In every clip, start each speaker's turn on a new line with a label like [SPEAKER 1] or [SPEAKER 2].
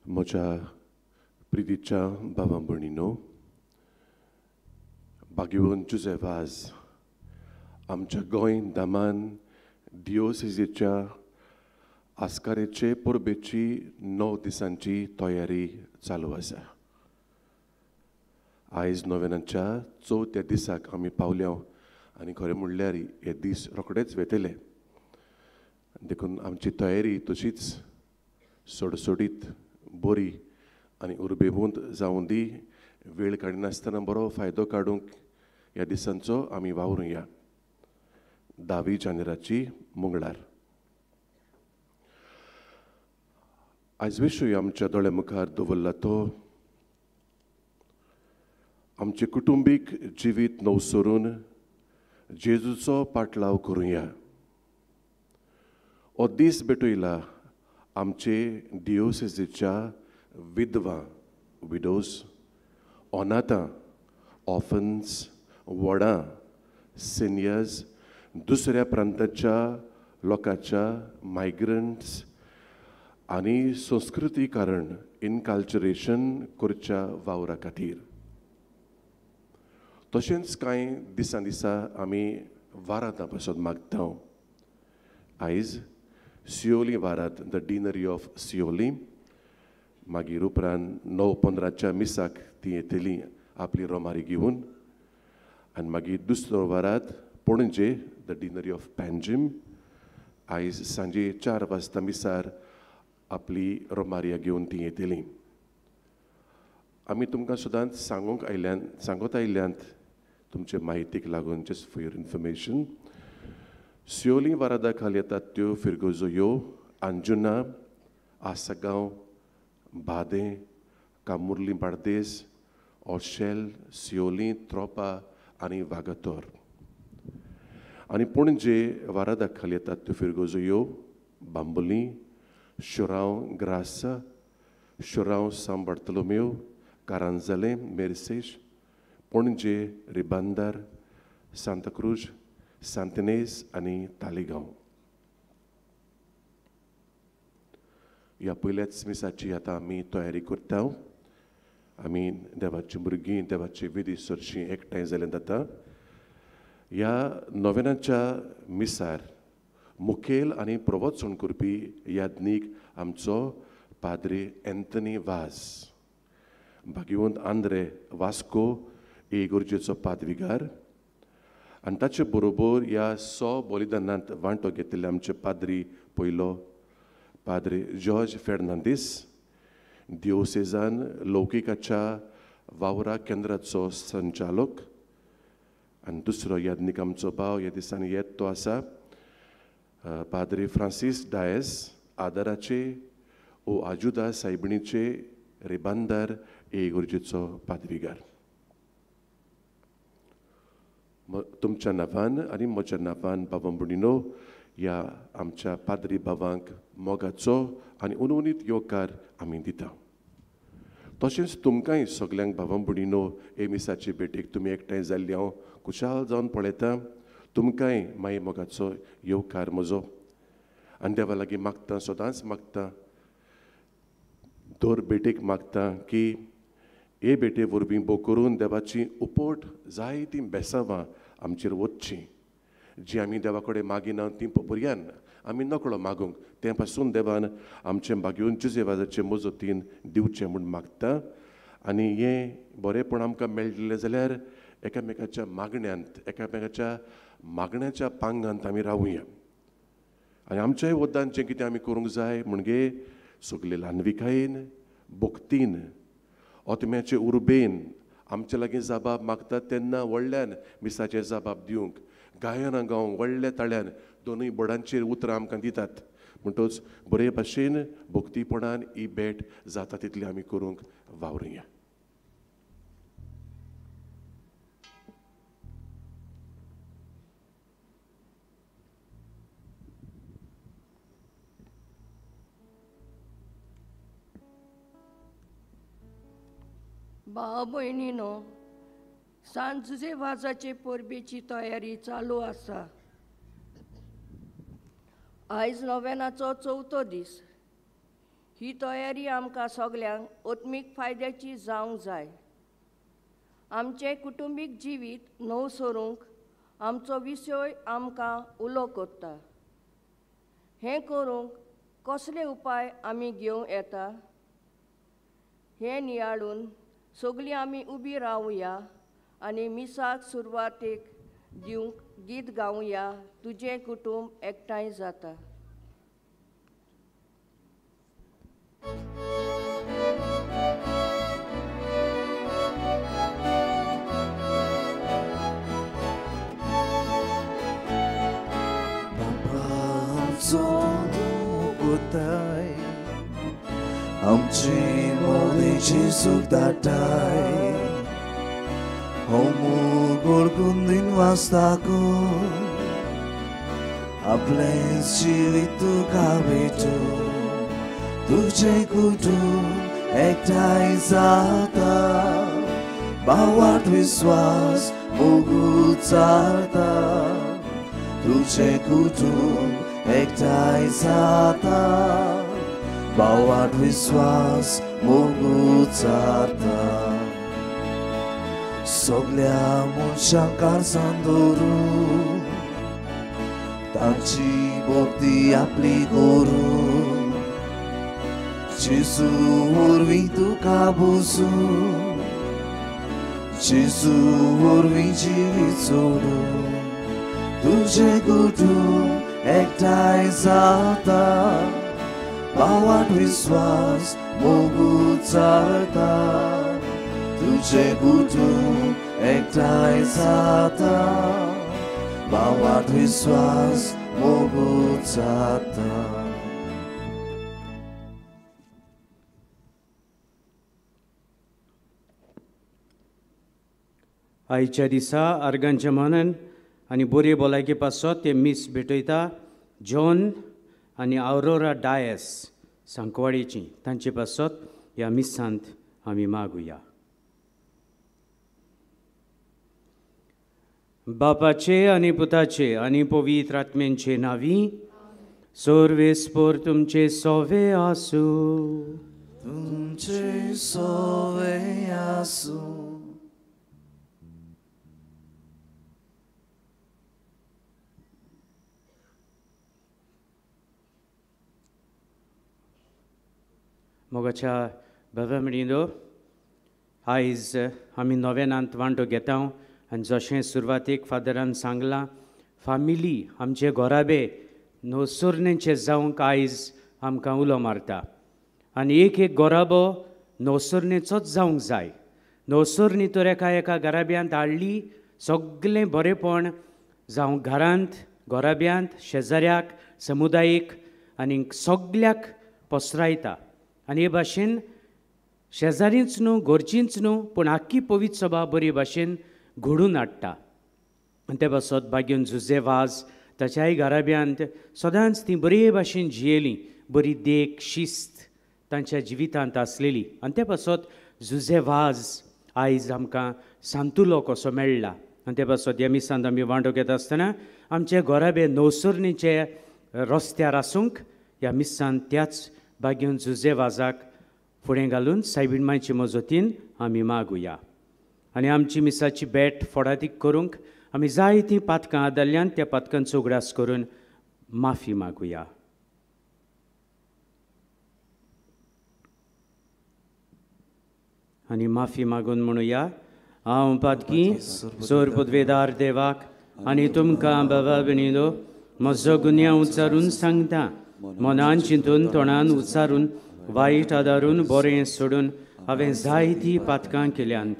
[SPEAKER 1] म्हज्या प्रितीच्या बाबा भयणीनो, भाग्यवंत जुझेफ वाज आमच्या गोंय दामान डिओसिजीच्या आस्कारेचे परबेची 9 दिसांची तयारी चालू आसा. आयज नोवेनाच्या 4थ्या दिसाक आमी पावल्या आनी खरें म्हणल्यार हे दीस रोखडेच वेतले, देखून आमची तयारी तशीच सोडसोडीत बरी आनी उर्बेवंत जावं दी. वेळ काडिनासतना बरो फायदो काडूंक ह्या दिसांचो आमी वावरुया. 10 जानेराची मंगळार. आयज विशय आमच्या दोळ्या मुखार दवरला तो आमचें कुटुंबीक जिवीत नवसरून जेजूचो पाटलाव करुया. हो दीस भेटयला आमचे डिओसेजीच्या विधवा, विडोज, अनाथां, ऑर्फन्स, वडां, सिनियर्स, दुसऱ्या प्रांताच्या लोकांच्या मायग्रंट्स आनी संस्कृतीकरण इनकल्चरेशन करच्या वावरा खातीर. तशेंच कांय दिसां दिसा आमी वारातां पासत मागता. आयज सियोली वारात, the deanery of Siolim. मागीर उपरांत 9:15 मिसाक ती येतली आपली रोमारी घेवन, आनी मागीर दुसरो वारात Panaji, the deanery of Panjim. आयज सांजे 4 वाजता मिसार आपली रोमारिया घेवन ती येतली. आमी तुमकां सदांच सांगूंक आयल्यान, सांगत आयल्यांत तुमचे म्हायतीक लागून, just for your information. Siolim वारादा खाल येतात त्यो फिरगोजयो, अंजुना, आसगांव, बादें, कामुर्ली बार्देस, ऑशेल, सियोली, त्रोपा आनी वागातोर. आनी पणजे वारादा खाल येतात त्यो फिरगोजयो, बांबोली, शुरांव ग्रासा, शुरांव सांत बार्तोलोमेव, कारांजाले, मेरसेश, पणजे, रिबांदार, सांताक्रूज, सांतनेज आनी तालिगांव. ह्या पयल्याच मिसाची आतां आमी तयारी करता. आमी देवाची भुरगीं देवाची विधी सरशीं एकठांय जाल्यान जाता. ह्या नोवेनाच्या मिसार मुखेल आनी प्रवचन करपी याज्ञीक आमचो पाद्री एंथनी वाज, भाग्यवंत आंद्रे वास्को इगर्जेचो पादविगार, आनी ताचे बरोबर ह्या 100 बलिदानांत वांटो घेतिल्ले आमचे पाद्री पयलो पाद्री जॉर्ज फेर्नांदीस, दिओसेजान लौकिकाच्या वावरा केंद्राचो संचालक, आनी दुसरो याज्ञीक आमचो भाव ह्या दिसांनी येत तो आसा पाद्री फ्रांसीस डायस, आदराचे ओ आजुदा सायबिणीचे रिबांदार इगर्जेचो पादविगार. तुमच्या नांवान आनी म्हज्या नांवान बाबा भयणीनो ह्या आमच्या पाद्री बाबांक मोगाचो आनी उनउनीत येवकार आमी दिता. तशेंच तुमकांय सगल्यांक बाबा भयणीनो हे मिसाचे भेटेक तुमी एकठांय जाल्ली हांव खुशाल जावन पळयता. तुमकांय माई मोगाचो येवकार म्हजो. आनी देवा लागीं मागता, सदांच मागता, दर भेटेक मागता की हे भेटे वरवीं भोव करून देवाची उपट जायतीं बेसावां आमचेर वचचीं, जी आमी देवा कडेन मागिना तीं भुरग्यान आमी नकळो मागूंक, तें पासून देवान आमचें भाग्यवंत जुझे वाजाचे मजतीन दिवचें म्हूण मागता. आनी हें बरेंपण आमकां मेळटलें जाल्यार एकामेकाच्या मागण्यांत, एकामेकाच्या मागण्याच्या पांगांत आमी रावुया. आनी आमच्याय वद्दान जें कितें आमी करूंक जाय म्हणजे सगले ल्हानविकायेन, भक्तीन, आत्म्याचे उर्बेन आमचे लागीं जबाब मागतात तेन्ना व्हडल्यान मिसाचेर जबाब दिवंक, गायनां गावंक व्हडल्या ताळ्यान दोनूय बोर्डांचेर उतरां आमकां दितात. म्हणटच बरे भाशेन भक्तीपणान ही भेट जाता तितली आमी करूंक वावरुया.
[SPEAKER 2] भाव भयणीनो, सांत जुझे वाजाचे परबेची तयारी चालू आसा. आयज नोवेनाचो चवथो दीस. ही तयारी आमकां सगल्यांक आत्मीक फायद्याची जावंक जाय. आमचें कुटुंबीक जिवीत नव सरूंक आमचो विशय आमकां उलो करता. हें करूंक कसले उपाय आमी घेवं येता हें नियाळून सगळीं आमी उबी रावया आनी मिसाक सुरवातेक दिवंक गीत गावया. तुजें कुटुंब एकठांय जाता.
[SPEAKER 3] आमची मोदीची सुखदाटाय होमू दिन वास्ताकू आपलें जिवीत तुका भेटू तुजें कुटुंब एकठांय जाता भावार्थ विस्वास मोगू चालता तुजें कुटुंब एकठांय जाता भावार्थ विस्वास मोगू चालता सगल्या मनशांक कारसान दवरून तांची भक्ती आपली करून जेजू वरवीं तुका बसूं जेजू वरवीं जिवीत सोडून तुजें कुटुंब एकठांय जाता भावार्थ विस्वास मोगू चालता तुजें कुटुंब एकठांय जाता भावार्थ विस्वास मोगू चालता.
[SPEAKER 4] आयच्या दिसा आर्गांच्या मनान आनी बरी भलायके पासत ते मीस भेटयता जॉन आनी आवरोरा डायस सांकवाडीची तांचे पासत ह्या मिसांत आमी मागुया. बापाचे आनी पुताचे आनी पवित्र आत्म्यांचे नांवी सर्वेस्पर तुमचे सोवे आसूं.
[SPEAKER 3] तुमचे सोवे आसूं.
[SPEAKER 4] मोगाच्या बाबा म्हणिल्लो आयज आमी नोवेनांत वांटो घेता आनी जशें सुरवातेक फादरान सांगलां फामिली आमचे घराबे नवसुरणेचे जावंक आयज आमकां उलो मारता आनी एक एक घराबो नवसुरणेचोच जावंक जाय. नवसुरणी तर एका एका घराब्यांत हाडली सगळें बरेंपण जावं घरांत घराब्यांत शेजाऱ्याक समुदायीक आनी सगल्याक पसरायता. आनी हे भाशेन शेजारीच न्हू घरचींच न्हू पूण आख्खी पवित्र सभा बरी भाशेन घडून हाडटा. आनी ते पासत बागेवन जुझे वाज ताच्याय घराब्यांत सदांच ती बरे भाशेन जियेली, बरी देख शिस्त तांच्या जिवितांत आसलेली. आनी ते पासत जुझे वाज आयज आमकां सांतुलो कसो मेळ्ळा. आनी ते पासत ह्या मिसांत आमी वांटो घेता आसतना आमचे घराबे नवसुरणीचे रस्त्यार आसूंक ह्या मिसांत त्याच बागेवन जुझे वाजाक फुडें घालून सायबीण मायचे मजतीन आमी मागुया. आनी आमची मिसाची भेट फोडादीक करूंक आमी जायतीं पातकां आदारल्यान त्या पातकांचो उगडास करून माफी मागुया. आनी माफी मागून म्हणुया, हांव पातकी सोर पदवेदार देवाक आनी तुमकां बाबा भयणीनो म्हजो गुन्यांव उच्चारून सांगता. मनान चिंतून तोंडान उच्चारून वायट आदारून बरें सोडून हांवें जायतीं पातकां केल्यांत.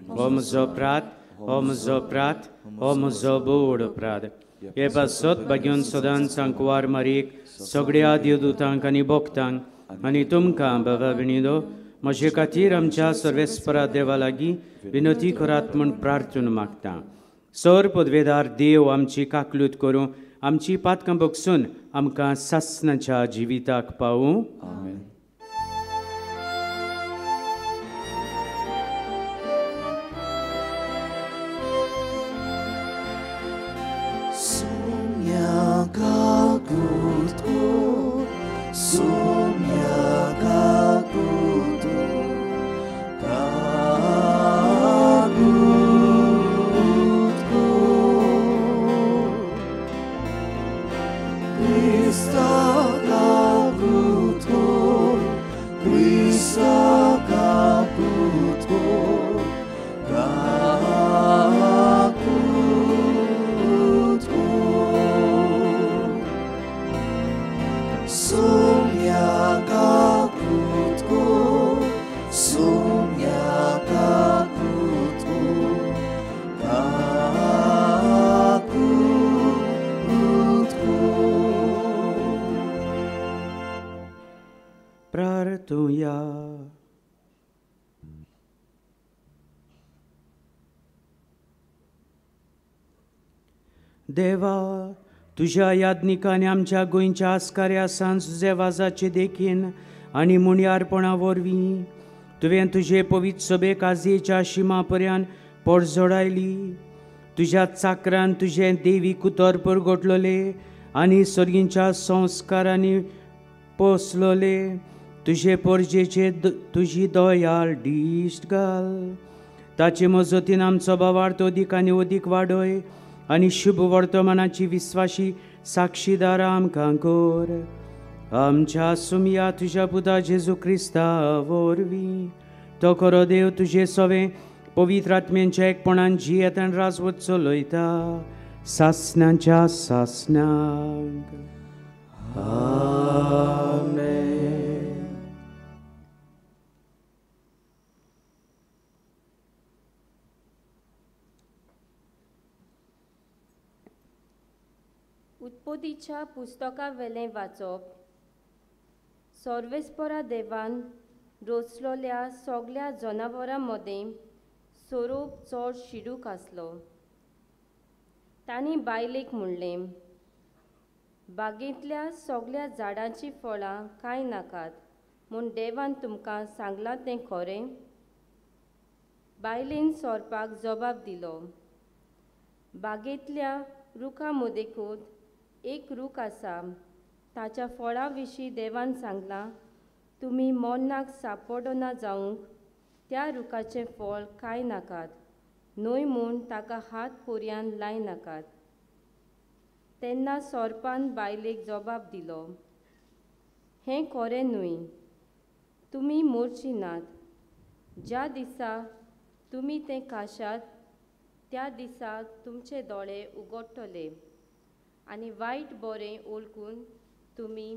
[SPEAKER 4] हो म्हजो अपराध, हो म्हजो अपराध, हो म्हजो बोड अपराध. हे पासत बागेवन सदांच सांकवार मारीक सगळ्या देवदूतांक आनी भक्तांक आनी तुमकां बाबा भयणीनो म्हजे खातीर आमच्या सर्वेस्परा देवा लागीं विनती करात म्हूण प्रार्थना मागता. सर पदवेदार देव आमची काकलूत करूं, आमची पातकां बगसून आमकां सासणाच्या जिविताक पावूं.
[SPEAKER 3] आमेन. Quista caput cor, quista caput cor, caput cor. Sumia caput cor, sumia caput cor, caput cor.
[SPEAKER 4] प्रार्थुया. देवा, तुज्या याज्ञिकांनी आमच्या गोंयच्या आस्काऱ्या सांज जुझे देखीन आनी मुणयारपणा वरवीं तुवें तुजे पवित्र सभेक आजयेच्या शिमा पर्यान पोटजोडायली. तुज्या चाकरान तुजें देवी कुतर परगटलोले आनी सर्गींच्या संस्कारांनी पोसलोले. तुजे पोरजेचे तुजी दयाळ दिश्ट घाल. ताचे मजतीन आमचो भावार्थ अदीक आनी अदीक वाडय आनी शुभ वर्तमानाची विस्वाशी साक्षीदार आमकां कर. आमच्या सुमया तुज्या पुता जेजू क्रिस्ता वरवीं तो खरो देव तुजे सवे पवित्र आत्म्यांच्या एकपणान जियेत आनी राजवट चलयता सासणाच्या सासणाक. आमेन.
[SPEAKER 5] उत्पत्तीच्या पुस्तका वेलें वाचप. सर्वेस्परा देवान रचलोल्या सगल्या जनावरां मदें सोरोप चड शिडूक आसलो. तांणी बायलेक म्हणलें, बागेंतल्या सगल्या झाडांचीं फळां कांय नाकात म्हूण देवान तुमकां सांगलां तें खरें? बायलेन सोरपाक जबाब दिलो, बागेंतल्या रुखां मदेकूच एक रूख आसा, ताच्या फळां विशीं देवान सांगलां, तुमी मरणाक सापडना जावंक त्या रुखाचें फळ कांय नाकात, न्हय म्हूण ताका हात पर्यान लाय नाकात. तेन्ना सोरपान बायलेक जबाब दिलो, हें खरें न्हय, तुमी मरची नात. ज्या दिसा तुमी तें खाशात त्या दिसा तुमचे दोळे उगडटले आनी वायट बरें वळखून तुमी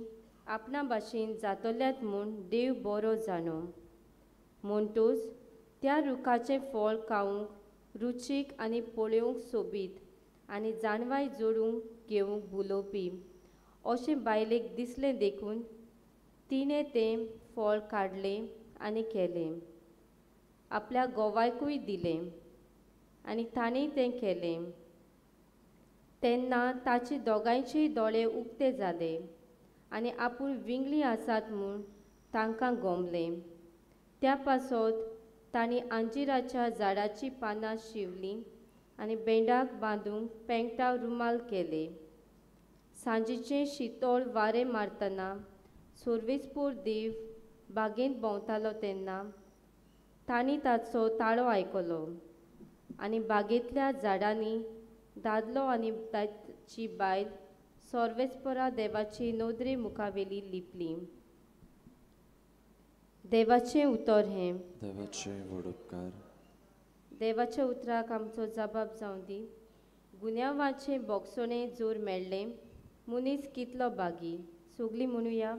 [SPEAKER 5] आपणा भाशेन जातल्यात म्हूण देव बरो जाणो. म्हणटूच त्या रुखाचें फळ खावंक रुचीक आनी पळोवंक सोबीत आनी जाणवाय जोडूंक घेवंक भुलोवपी अशें बायलेक दिसलें देखून तिणें तें फळ काडलें आनी केलें, आपल्या गोवायकूय दिलें आनी तांणी तें केलें. तेन्ना ताचे दोगांयचेय दोळे उक्ते जाले आनी आपूण विंगळी आसात म्हूण तांकां गोमलें. त्या पासत तांणी अंजिराच्या झाडाचीं पानां शिंवलीं आनी बेंडाक बांदूंक पेंकटां रुमाल केले. सांजेचें शितोळ वारें मारतना सर्वेस्पोर देव बागेंत भोंवतालो तेन्ना तांणी ताचो ताळो आयकलो आनी बागेंतल्या झाडांनी दादलो आनी ताची बायल सर्वेस्परा देवाची नदरे मुखावेली लिपली. देवाचें उतर हें.
[SPEAKER 3] देवाचें व्हड उपकार.
[SPEAKER 5] देवाच्या उतराक आमचो जबाब जावं दी. गुन्यांवाचें बोगसणें जोर मेळ्ळें मनीस कितलो बागी. सगलीं म्हणुया,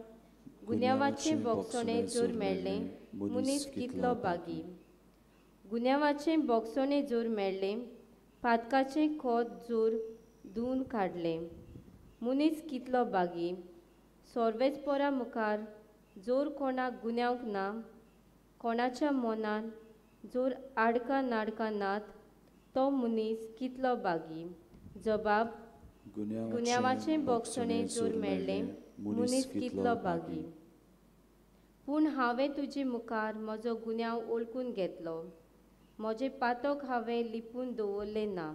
[SPEAKER 5] गुन्यांवाचें बोगसणें जोर मेळ्ळें मनीस कितलो बागी. गुन्यांवाचें बोगसणें जोर मेळ्ळें पातकाचें खोत जोर धुवन काडलें मनीस कितलो बागी. सर्वेस्परा मुखार जोर कोणाक गुन्यांवक ना, कोणाच्या मनान जोर आडकां नाडकां नात तो मनीस कितलो बागी. जबाब, गुन्यांवाचें बोगसणें जोर मेळ्ळें मनीस कितलो बागी. पूण हांवें तुजे मुखार म्हजो गुन्यांव वळखून घेतलो, म्हजें पातक हांवें लिपून दवरलें ना.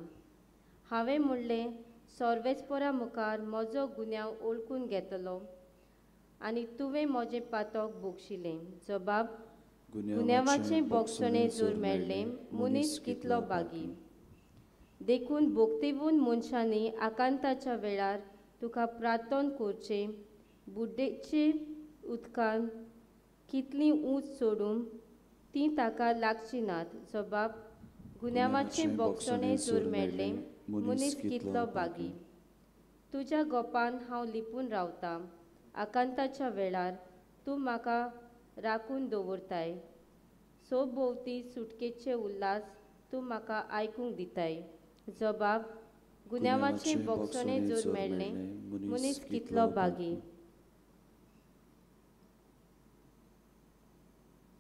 [SPEAKER 5] हांवें म्हणलें, सर्वेस्परा मुखार म्हजो गुन्यांव वळखून घेतलो आनी तुवें म्हजें पातक बोगशिलें. जबाब, गुन्यांवाचें बोगसणें जोर मेळ्ळें मनीस कितलो बागी. देखून भोगतेवून मनशांनी आकांताच्या वेळार तुका प्रार्थन करचें बुड्डेचे उदकान कितलीं ऊंच सोडून तीं ताका लागचीं नात. जबाब गुन्यांवाचें बोगसणें जर मेळ्ळें मनीस कितलो बागी. तुज्या गोपान हांव लिपून रावतां, आकांताच्या वेळार तूं म्हाका राखून दवरताय. सोभोंवती सुटकेचे उल्हास तूं म्हाका आयकूंक दिताय. जबाब गुन्यांवाचें बोगसणें जर मेळ्ळें मनीस कितलो बागी.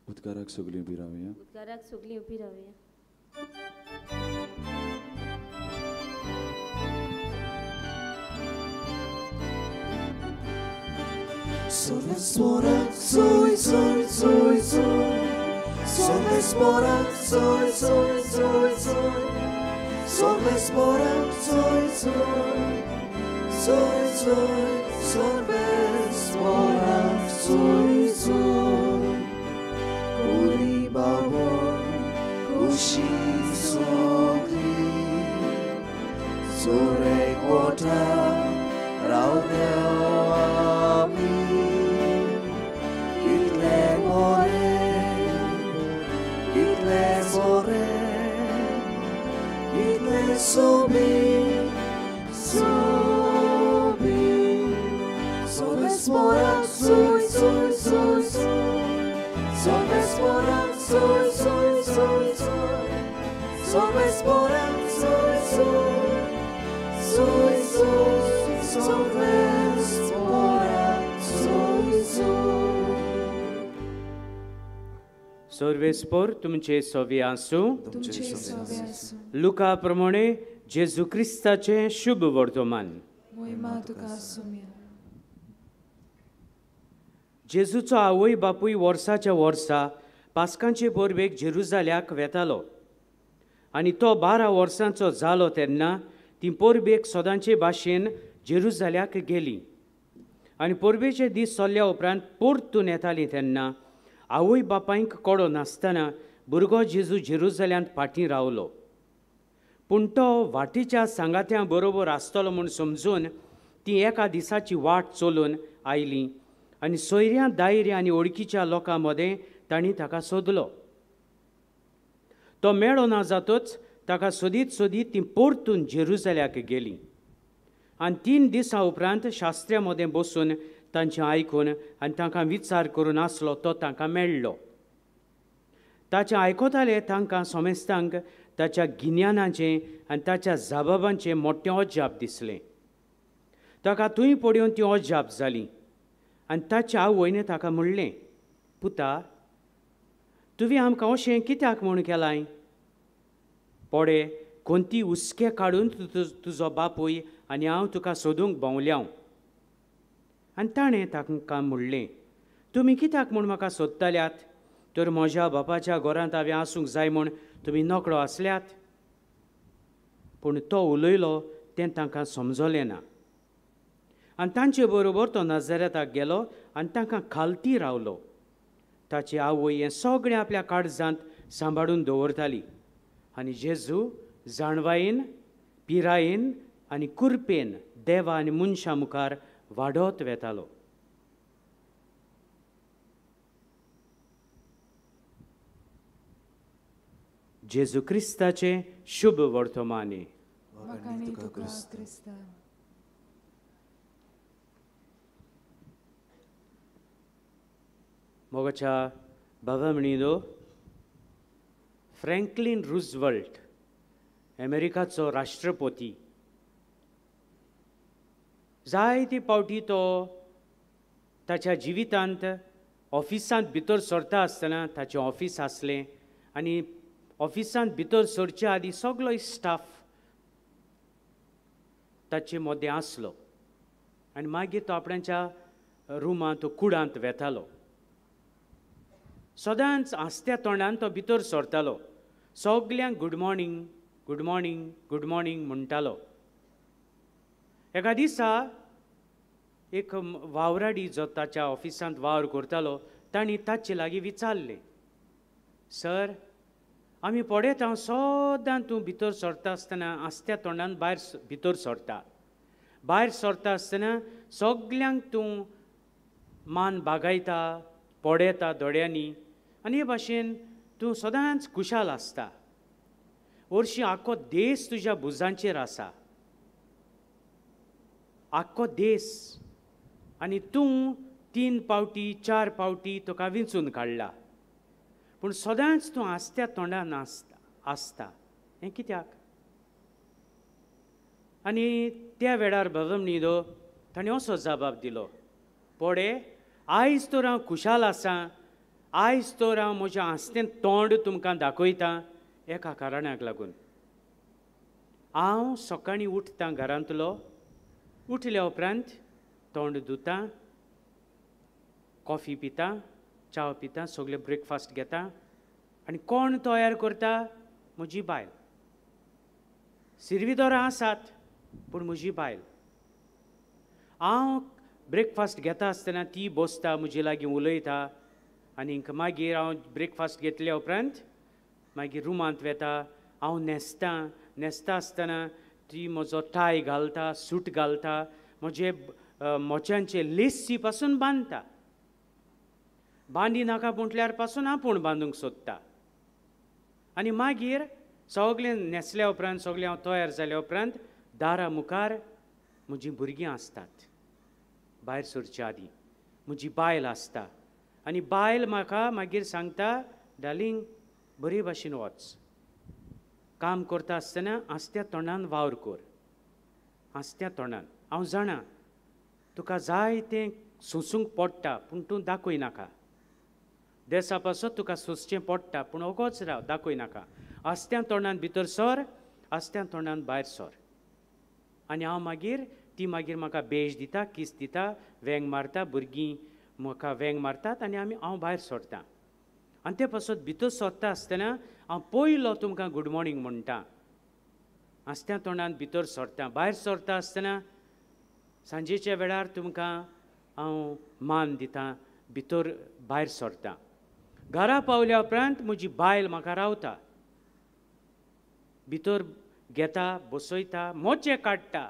[SPEAKER 3] उद्गाराक सगळीं उबी रावया.
[SPEAKER 5] उद्गाराक सगळीं उबी रावया.
[SPEAKER 3] Solve soy soy soy soy Solve soy soy soy soy Solve soy soy soy soy Solve soy soy Kuri babon kushi sogli Sore kota raudeo ami Kitle more kitle more kitle sobi sobi Solves mora soy soy soy soy Solves mora soy soy soy soy Solves mora soy soy soy soy Solves mora soy soy.
[SPEAKER 4] सर्वेस्पोर तुमचे सोवे आसूं. लुका प्रमाणे जेजू क्रिस्ताचें शुभ वर्तमान. जेजूचो आवय बापूय वर्साच्या वर्सा पास्कांचे परबेक जेरुजाल्याक वेतालो आनी तो 12 वर्सांचो जालो तेन्ना ती परबेक सदांचे भाशेन जेरुजाल्याक गेली आनी परबेचे दीस सरल्या उपरांत परतून येताली तेन्ना आवय बापायक कडो नासतना भुरगो जेजू जेरुजाल्यांत फाटीं रावलो. पूण तो वाटेच्या सांगात्यां बरोबर आसतलो म्हूण समजून ती एका दिसाची वाट चलून आयली आनी सोयऱ्यां दायऱ्या आनी वळखीच्या लोकां मदें तांणी ताका सोदलो. तो मेळो ना जातच ताका सोदीत सोदीत ती परतून जेरुजाल्याक गेली आनी 3 दिसां उपरांत शास्त्र्या मदें बसून तांचें आयकून आनी तांकां विचार करून आसलो तो तांकां मेळ्ळो. ताचें आयकताले तांकां समेस्तांक ताच्या गिन्यानाचें आनी ताच्या जबाबांचें मोठें अजाप दिसलें. ताका थंय पळोवन ती अजाप जाली आनी ताच्या आवयन ताका म्हणलें, पुता तुवें आमकां अशें कित्याक म्हूण केलां? पडे कोणती हुस्के काडून तुजो बापूय आनी हांव तुका सोदूंक भोंवल्या. आनी ताणें तांकां म्हणलें, तुमी कित्याक म्हूण म्हाका सोदताल्यात? तर म्हज्या बापाच्या घरांत हांवें आसूंक जाय म्हूण तुमी नकळो आसल्यात. पूण तो उलयलो तें तांकां समजलें ना आनी तांचे बरोबर तो नाझारेताक गेलो आनी तांकां खालती रावलो. ताची आवय हें सगळें आपल्या काळजांत सांबाळून दवरताली आनी जेजू जाणवायेन पिरायेन आनी कुरपेन देवा आनी मनशां मुखार वाडत वेतालो. जेजू क्रिस्ताचें शुभ वर्तमानी. मोगाच्या बाबा म्हणिदो, फ्रँकलिन रुजवल्ट अमेरिकाचो राष्ट्रपती जायते पावटी तो ताच्या जिवितांत ऑफिसांत भितर सरता आसतना ताचें ऑफीस आसलें आनी ऑफिसांत भितर सरचे आदीं सगलो स्टाफ ताचे मदें आसलो आनी मागीर तो आपणाच्या रुमांत कुडांत वेतालो. सदांच हांसत्या तोंडान तो भितर सरतालो, सगल्यांक good morning good morning good morning म्हणटालो. एका दिसा एक वावराडी जो ताच्या ऑफिसांत वावर करतालो तांणी ताचे लागीं विचारलें, सर आमी पळयता सदां तूं भितर सरता आसतना आसत्या तोंडान भायर भितर सरता, भायर सरता आसतना सगल्यांक तूं मान बागायता, पडयता दोळ्यांनी आनी हे भाशेन तूं सदांच खुशाल आसता. हरशीं आख्खो देश तुज्या भुजांचेर आसा, आख्खो देश, आनी तूं 3 पावटी 4 पावटी तुका विंचून काडला, पूण सदांच तूं आसत्या तोंडान आसता. हें कित्याक? आनी त्या वेळार बाबा न्हिदो ताणें असो जबाब दिलो, पडे आयज तर हांव खुशाल आसा, आयज तर हांव म्हजें हांसतें तोंड तुमकां दाखयतां एका कारणाक लागून. हांव सकाळीं उठतां घरांतलो, उठल्या उपरांत तोंड धुता, कॉफी पिता, च्याव पिता, सगळें ब्रेकफास्ट घेता आनी कोण तयार करता? म्हजी बायल. सिर्विदोरां आसात पूण म्हजी बायल. हांव ब्रेकफास्ट घेता आसतना ती बसता म्हजे लागीं उलयता आनी मागीर हांव ब्रेकफास्ट घेतल्या उपरांत मागीर रुमांत वेता, हांव न्हेसता, न्हेसता आसतना ती म्हजो टाय घालता, सूट घालता, म्हजे मोच्यांचे लेसी पासून बांदता, बांदी नाका म्हटल्यार पासून आपूण बांदूंक सोदता. आनी मागीर सगळें न्हेसल्या उपरांत, सगळें हांव तयार जाल्या उपरांत दारा मुखार म्हजीं भुरगीं आसतात भायर सरच्या आदीं, म्हजी बायल आसता आनी बायल म्हाका मागीर सांगता, डार्लिंग बरे भाशेन वच, काम करता आसतना आसत्या तोंडान वावर कर, आसत्या तोंडान. हांव जाणा तुका जाय तें सोंसूंक पडटा पूण तूं दाखय नाका, देसा पासत तुका सोंसचें पडटा पूण ओगोच राव, दाखय नाका, आसत्या तोंडान भितर सर, आसत्या तोंडान भायर सर. आनी हांव मागीर ती मागीर म्हाका बेज दिता, किस दिता, वेंग मारता, भुरगीं म्हाका वेंग मारतात आनी आमी हांव भायर सरता. आनी ते पासत भितर सरता आसतना हांव पयलो तुमकां गूड मॉर्निंग म्हणटा, आसत्या तोंडान भितर सरता. भायर सरता आसतना सांजेच्या वेळार तुमकां हांव मान दिता, भितर भायर सरता. घरा पावल्या उपरांत म्हजी बायल म्हाका रावता, भितर घेता, बसयता, मोचे काडटा,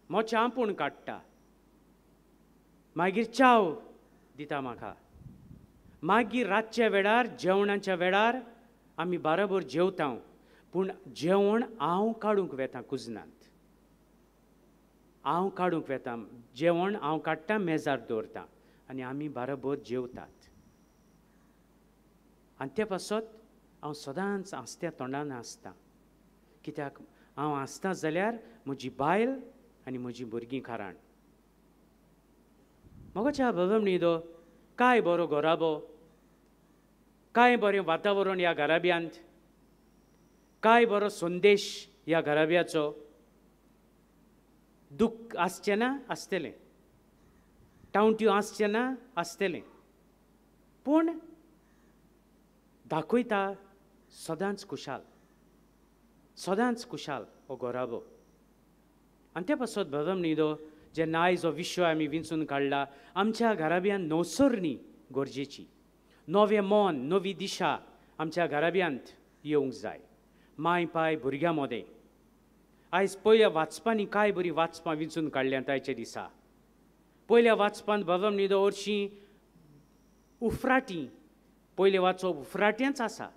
[SPEAKER 4] मोचे आपूण काडटा, मागीर च्याव दिता म्हाका. मागीर रातच्या वेळार जेवणाच्या वेळार आमी बाराबर जेवता, पूण जेवण हांव काडूंक वेता कुजनांत, हांव काडूंक वेता जेवण, हांव काडटा, मेजार दवरता आनी आमी बाराबर जेवतात. आनी ते पासत हांव सदांच हांसत्या तोंडान आसता, कित्याक हांव हांसता जाल्यार म्हजी बायल आनी म्हजी भुरगीं कारण. म्हज्या बाबा न्हिदो काय बरो घराबो, काय बरें वातावरण ह्या घराब्यांत, काय बरो संदेश ह्या घराब्याचो. दुख्ख आसचें ना आसतलें, टावट्यो आसचें ना आसतलें, पूण दाखयता सदांच खुशाल, सदांच खुशाल हो घराबो. आनी ते पासत बाबा न्हिदो जेन्ना आयज हो विशय आमी विंचून काडला, आमच्या घराब्यांत नवसरणी गरजेची, नवें मन, नवी दिशा आमच्या घराब्यांत येवंक जाय. माय पाय भुरग्यां मदें आयज पयल्या वाचपांनी काय बरीं वाचपां विंचून काडल्यांत आयच्या दिसा. पयल्या वाचपांत बाबा न्हिदो हरशीं उफराटी, पयलें वाचप उफराट्यांच आसा.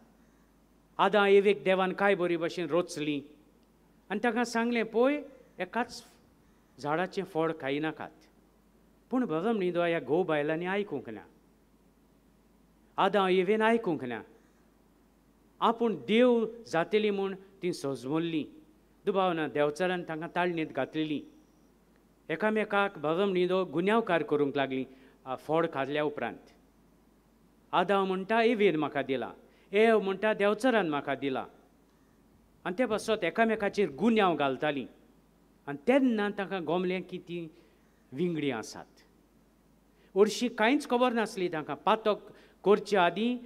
[SPEAKER 4] आदां एवेक देवान काय बरी भाशेन रोचली आनी ताका सांगलें, पळय एकाच झाडाचें फळ खायनाकात. पूण बाबा न्हिदो ह्या घोव बायलांनी आयकूंक ना, आदां एवेन आयकूंक ना, आपूण देव जातली म्हूण ती सजमल्ली. दुबाव ना देवचारान तांकां ताळणेंत घातलेली, एकामेकाक बाबा न्हिदो गुन्यांवकार करूंक लागली फळ खाल्ल्या उपरांत. आदां म्हणटा एवेन म्हाका दिला, एव म्हणटा देवचारान म्हाका दिला, आनी ते पासत एकामेकाचेर गुन्यांव घालतालीं. आनी तेन्ना तांकां गोमलें की तीं विंगडीं आसात. हरशीं कांयच खबर नासली तांकां, पातक करचे आदीं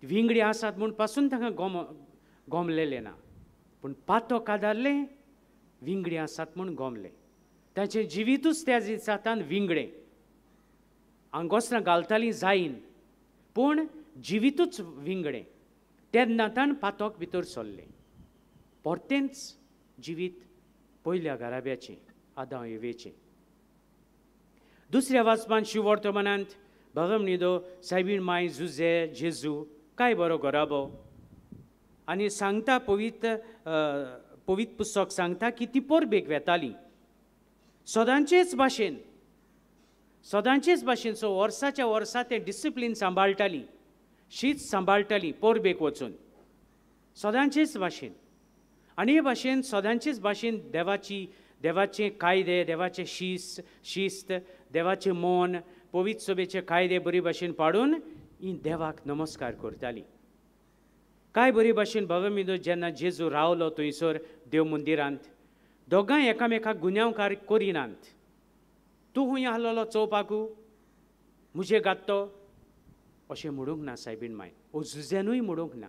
[SPEAKER 4] विंगडी आसात म्हूण पासून तांकां गोमलेलें ना, पूण पातक आदारलें विंगडी आसात म्हूण गोमलें. ताचें जिवितूच त्या दिसांत विंगडें, आंगोसरां घालतालीं जायन पूण जिवितूच विंगडें. तेन्ना ताण पातक भितर सरलें, परतेंच जिवीत पयल्या घराब्याचें, आदां एवेचें. दुसऱ्या वाचपान शिववर्तमानांत भाव न्हिदो सायबीण माय जुजे जेजू काय बरो घराबो आनी सांगता पवित्र पवित्र पुस्तक सांगता की ती परबेक वेताली सदांचेच भाशेन सदांचेच भाशेन. सो वर्साच्या वर्सा तें डिसिप्लीन सांबाळटाली, शीत सांबाळटाली परबेक वचून सदांचेच भाशेन. आनी हे भाशेन सदांचेच भाशेन देवाची देवाचे कायदे, देवाचे शिस्त, देवाचें मन, पवित्र सभेचे कायदे बरी भाशेन पाडून ही देवाक नमस्कार करताली. काय बरी भाशेन भाव जेन्ना जेजू रावलो थंयसर देव मंदिरांत दोगांय एकामेकाक गुन्यांवकार करिनात. तूं खूंय आहलोलो चोवपाकू म्हजे गात्तो अशें म्हणूंक ना सायबीण माय, ओ जुजेनूय म्हणूंक ना.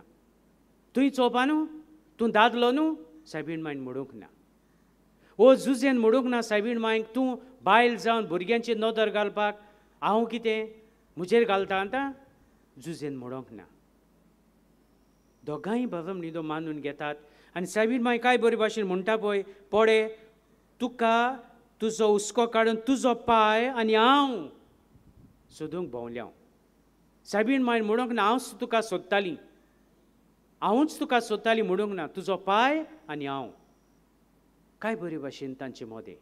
[SPEAKER 4] तुंय चोवपा न्हू, तूं दादलो न्हू, सायबीण मायन म्हणूंक ना. ओ जुजेन म्हणूंक ना सायबीण मायक तूं बायल जावन भुरग्यांची नदर घालपाक हांव कितें म्हजेर घालता आतां, जुजेन म्हणूंक ना. दोगांय भाव न्हिदो मानून घेतात. आनी सायबीण माय काय बरे भाशेन म्हणटा पळय, पडे तुका तुजो हुस्को काडून तुजो पांय आनी हांव सोदूंक भोंवल्या. सायबीण मायन म्हणूंक ना हांवच तुका सोदताली, हांवूच तुका सोदताली म्हणूंक ना, तुजो पांय आनी हांव. काय बरे भाशेन तांचे मदें.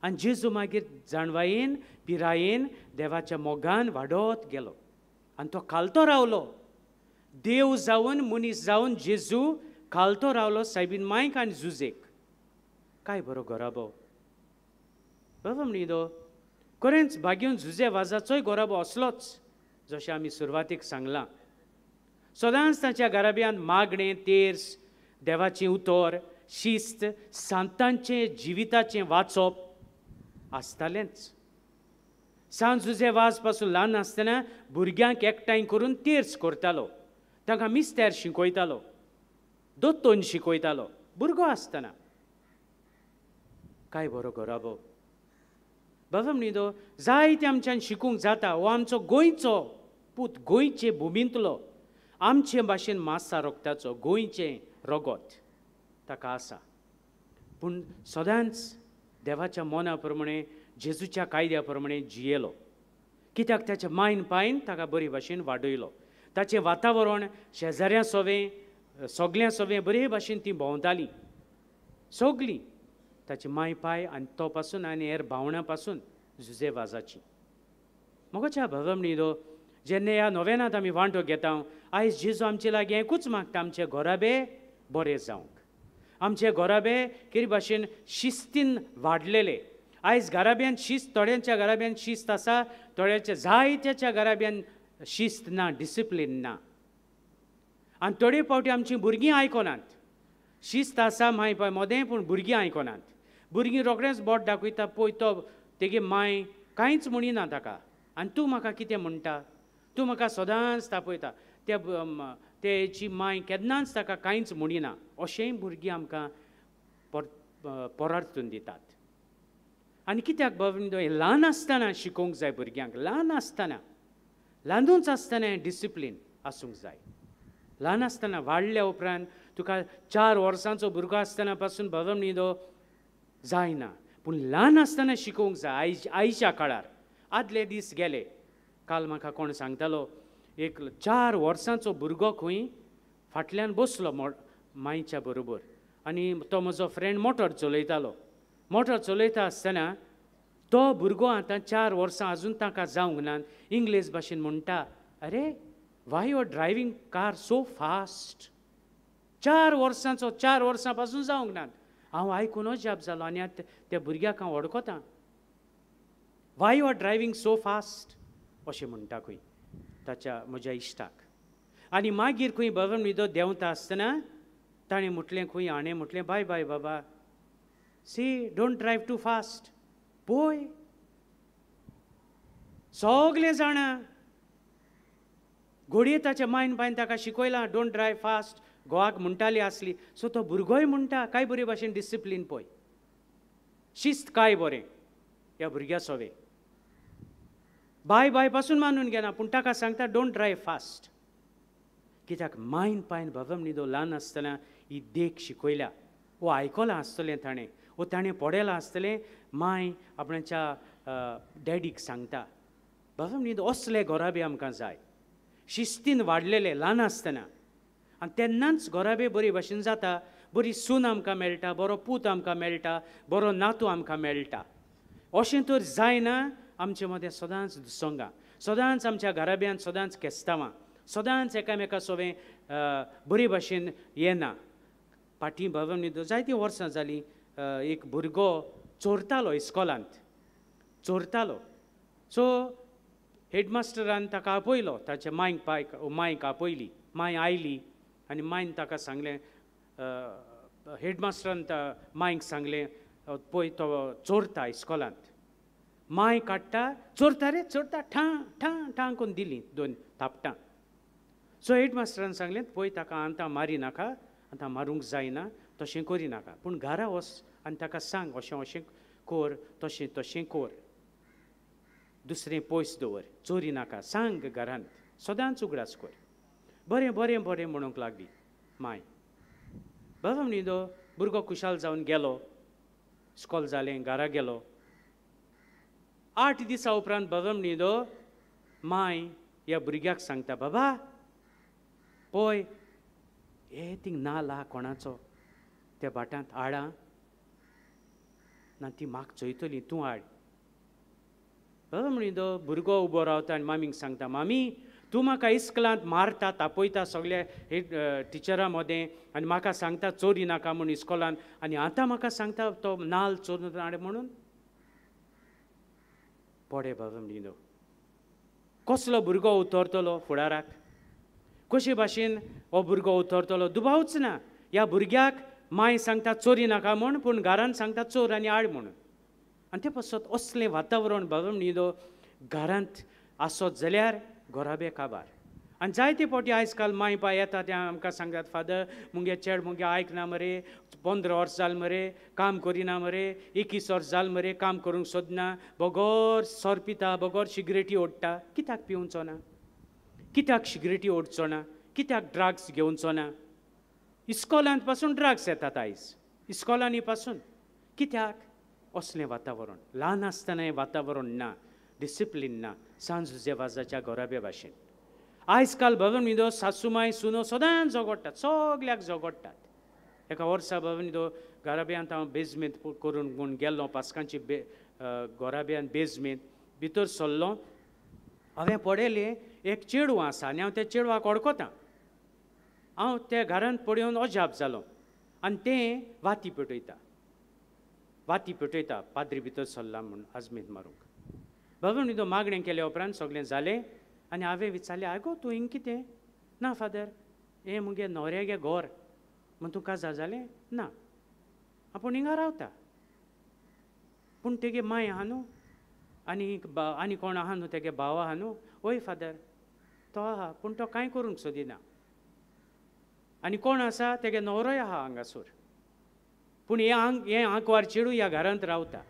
[SPEAKER 4] आनी जेजू मागीर जाणवायेन पिरायेन देवाच्या मोगान वाडत गेलो आनी तो खालतो रावलो. देव जावन मनीस जावन जेजू खालतो रावलो सायबीन मायक आनी जुजेक. काय बरो घराबो बाबा न्हिदो. खरेंच भाग्योन जुजे वाजाचोय घराबो असलोच जशें आमी सुरवातीक सांगलां. सदांच तांच्या घराब्यांत मागणें, तेर्स, देवाचें उतर, शिस्त, सांतांचें जिविताचें वाचप आसतालेंच. सांत जुजे वाज पासून ल्हान आसतना भुरग्यांक एकठांय करून तेर्स करतालो, तांकां मिस्तेर शिकयतालो, दोतोन शिकयतालो भुरगो आसतना. काय बरो घराबो बाबा न्हिदो. जायते आमच्यान शिकूंक जाता. हो आमचो गोंयचो पूत, गोंयचे भुमींतलो, आमचे भाशेन मासा रोगताचो गोंयचें रगत ताका आसा. पूण सदांच देवाच्या मना प्रमाणे जेजूच्या कायद्या प्रमाणे जियेलो. कित्याक ताच्या मायन पायन ताका बरे भाशेन वाडयलो. ताचें वातावरण शेजाऱ्यां सोवें सगल्यां सोवें बरे भाशेन ती भोंवतालीं सगलीं. ताची माय पाय आनी तो पासून आनी हेर भावणां पासून जुजे वाजाची. मोगाच्या भाव न्हिदो जेन्ना ह्या नोवेनांत आमी वांटो घेता, आयज जेजू आमचे लागीं एकूच मागता, आमचे घराबे बरे जावंक, आमचे घराबे कितें भाशेन शिस्तीन वाडलेले. आयज घराब्यान शिस्त, थोड्यांच्या घराब्यान शिस्त आसा, थोड्यांच्या जायत्याच्या घराब्यान शिस्त ना, डिसिप्लीन ना. आनी थोडे फावटी आमचीं भुरगीं आयकनात. शिस्त आसा माय पाय मोदें, पूण भुरगीं आयकनात. भुरगीं रोखडेंच बोट दाखयता, पळय तो तेगे माय कांयच म्हणिना ताका, आनी तूं म्हाका कितें म्हणटा, तूं म्हाका सदांच तापयता. त्या तेची माय केन्नाच ताका कांयच म्हणिना. अशेंय भुरगीं आमकां परार्थून दितात. आनी कित्याक बाबा ल्हान आसतना शिकोवंक जाय भुरग्यांक, ल्हान आसतना, ल्हानूच आसतना डिसिप्लीन आसूंक जाय. ल्हान आसतना वाडल्या उपरांत तुका 4 वर्सांचो भुरगो आसतना पासून बाबा न्हिदो जायना, पूण ल्हान आसतना शिकोवंक जाय. आयच्या काळार आदले दीस गेले. काल म्हाका कोण सांगतालो, एक 4 वर्सांचो भुरगो खंय फाटल्यान बसलो मायच्या बरोबर आनी तो म्हजो फ्रेंड मोटर चलयतालो. मोटर चलयता आसतना तो भुरगो आतां 4 वर्सां आजून ताका जावंक ना, इंग्लीश भाशेन म्हणटा, अरे why you are driving car so fast. 4 वर्सांचो, 4 वर्सां पासून जावंक ना. हांव आयकूनच जाप जालो आनी आतां त्या भुरग्याक हांव वळखतां. Why you are driving so fast अशें म्हणटा खंय ताच्या म्हज्या इश्टाक. आनी मागीर खंय बाबा न्हिदो देंवता आसतना ताणें म्हटलें खंय, हाणें म्हटलें, बाय बाय बाबा, see don't drive too fast. पळय सगलें जाणा, घोडये ताच्या मायन पायन ताका शिकयलां don't drive fast, गोवाक म्हणटाली आसली. सो तो भुरगोय म्हणटा काय बरे भाशेन डिसिप्लीन पळय, शिस्त काय बरें ह्या भुरग्या सोवे. बाय बाय पासून मानून घेना, पूण ताका सांगता don't drive fast. कित्याक मायन पायन बाबा न्हिदो ल्हान आसतना ही देख शिकयल्या. वो आयकलां आसतलें ताणें, वो ताणें पळयलां आसतलें माय आपणाच्या डॅडीक सांगता. बाबा न्ही असले घोराबे आमकां जाय, शिस्तीन वाडलेले ल्हान आसतना, आनी तेन्नाच घोराबे बरी भाशेन जाता, बरी सून आमकां मेळटा, बरो पूत आमकां मेळटा, बरो नातू आमकां मेळटा. अशें तर जायना आमचे मदें सदांच दुसंगां, सदांच आमच्या घराब्यांत सदांच केस्तांवां, सदांच एकामेका सोवें बरे भाशेन येना. फाटीं बाबा न्ही जायतीं वर्सां जालीं, एक भुरगो चोरतालो इस्कॉलांत, चोरतालो. सो हेडमास्टरान ताका आपयलो, ताच्या मांयक पायक मांयक आपयली, मांय आयली आनी मांयन ताका सांगलें, हेडमास्टरान मांयक सांगलें, पळय तो चोरता इस्कॉलांत. मांय काडटा, चोरता रे चोरता, ठां ठां ठां करून दिली दोन थापटां. सो हेडमास्टरान सांगलें, पळय ताका आतां मारी नाका, आतां मारूंक जायना, तशें करी नाका, पूण घरा वच आनी ताका सांग अशें अशें कोर, तशें तशें कोर, दुसरें पयस दवर, चोरी नाका, सांग घरांत, सदांच उगडास कर. बरें बरें बरें म्हणूंक लागली मांय. बाबा न्ही भुरगो खुशाल जावन गेलो, इस्कॉल जालें, घरा गेलो. 8 दिसां उपरांत बाबा न्ही मांय ह्या भुरग्याक सांगता, बाबा पळय हे थिंग नाल आहा कोणाचो त्या भाटांत हाडां ना, ती म्हाका चोयतली, तूं हाड. बाबा न्ही भुरगो उबो रावता आनी मामीक सांगता, मामी तूं म्हाका इस्कलांत मारता, तापयता सगल्या टिचरां मदें, आनी म्हाका सांगता चोरी नाका म्हूण इस्कॉलांत, आनी आतां म्हाका सांगता तो नाल चोरून हाड म्हणून. पडे बाबा न्ही कसलो भुरगो उतरतलो फुडाराक, कशे भाशेन हो भुरगो उतरतलो दुबावच ना. ह्या भुरग्याक मांय सांगता चोरी नाका म्हूण, पूण घरान सांगता चोर आनी हाड म्हणून. आनी ते पासत असलें वातावरण बाबा न्ही घरांत आसत जाल्यार घराबे काबार. आनी जायते फावटी आयज काल मांय पाय येता ते आमकां सांगतात, फादर मुगे चेड मुगे आयकना मरे, 15 वर्स जाल मरे काम करिना मरे, 21 वर्स जाल मरे काम करूंक सोदना, बगर सोर पिता, बगर सिगरेटी ओडटा. कित्याक पिवचो ना, कित्याक सिगरेटी ओडचो ना, कित्याक ड्रग्स घेवचो ना? इस्कॉलांत पासून ड्रग्स येतात आयज, इस्कॉलांनी पासून. कित्याक असलें वातावरण? ल्हान आसतना हें वातावरण ना, डिसिप्लीन ना, सांज जुझे वाजाच्या घराब्या भाशेन. आयज काल बाबा न्ही सासूमाय सुनो सदांच झगडटात, सगल्याक झगडटात. एका वर्सा बाबा न्ही घराब्यांत हांव बेजमेंत करून म्हूण गेल्लो, पास्कांची घराब्यांत बेजमेंत भितर सरलो, हांवें पळयलें एक चेडूं आसा आनी हांव त्या चेडवाक वळखतां. हांव त्या घरांत पळोवन अजाप जालो आनी तें वाती पेटयता, वाती पेटयता, पाद्री भितर सरला म्हूण आजमेंत मारूंक. बाबा न्ही मागणें केल्या उपरांत सगळें जालें आनी हांवें विचारलें, आगो तूं हिंग कितें? ना फादर, हें मुगे न्हवऱ्यागे घर. म्हण तूं काजार जालें? ना, आपूण हिंगा रावता, पूण तेगे मांय आहा न्हू, आनी आनी कोण आहा न्हू, तेगे भाव आहा न्हू? हय फादर, तो आहा, पूण तो कांय करूंक सोदिना. आनी कोण आसा? तेगे न्हवरोय आहा हांगासर, पूण हें हें आंकवार चेडूं ह्या घरांत रावता.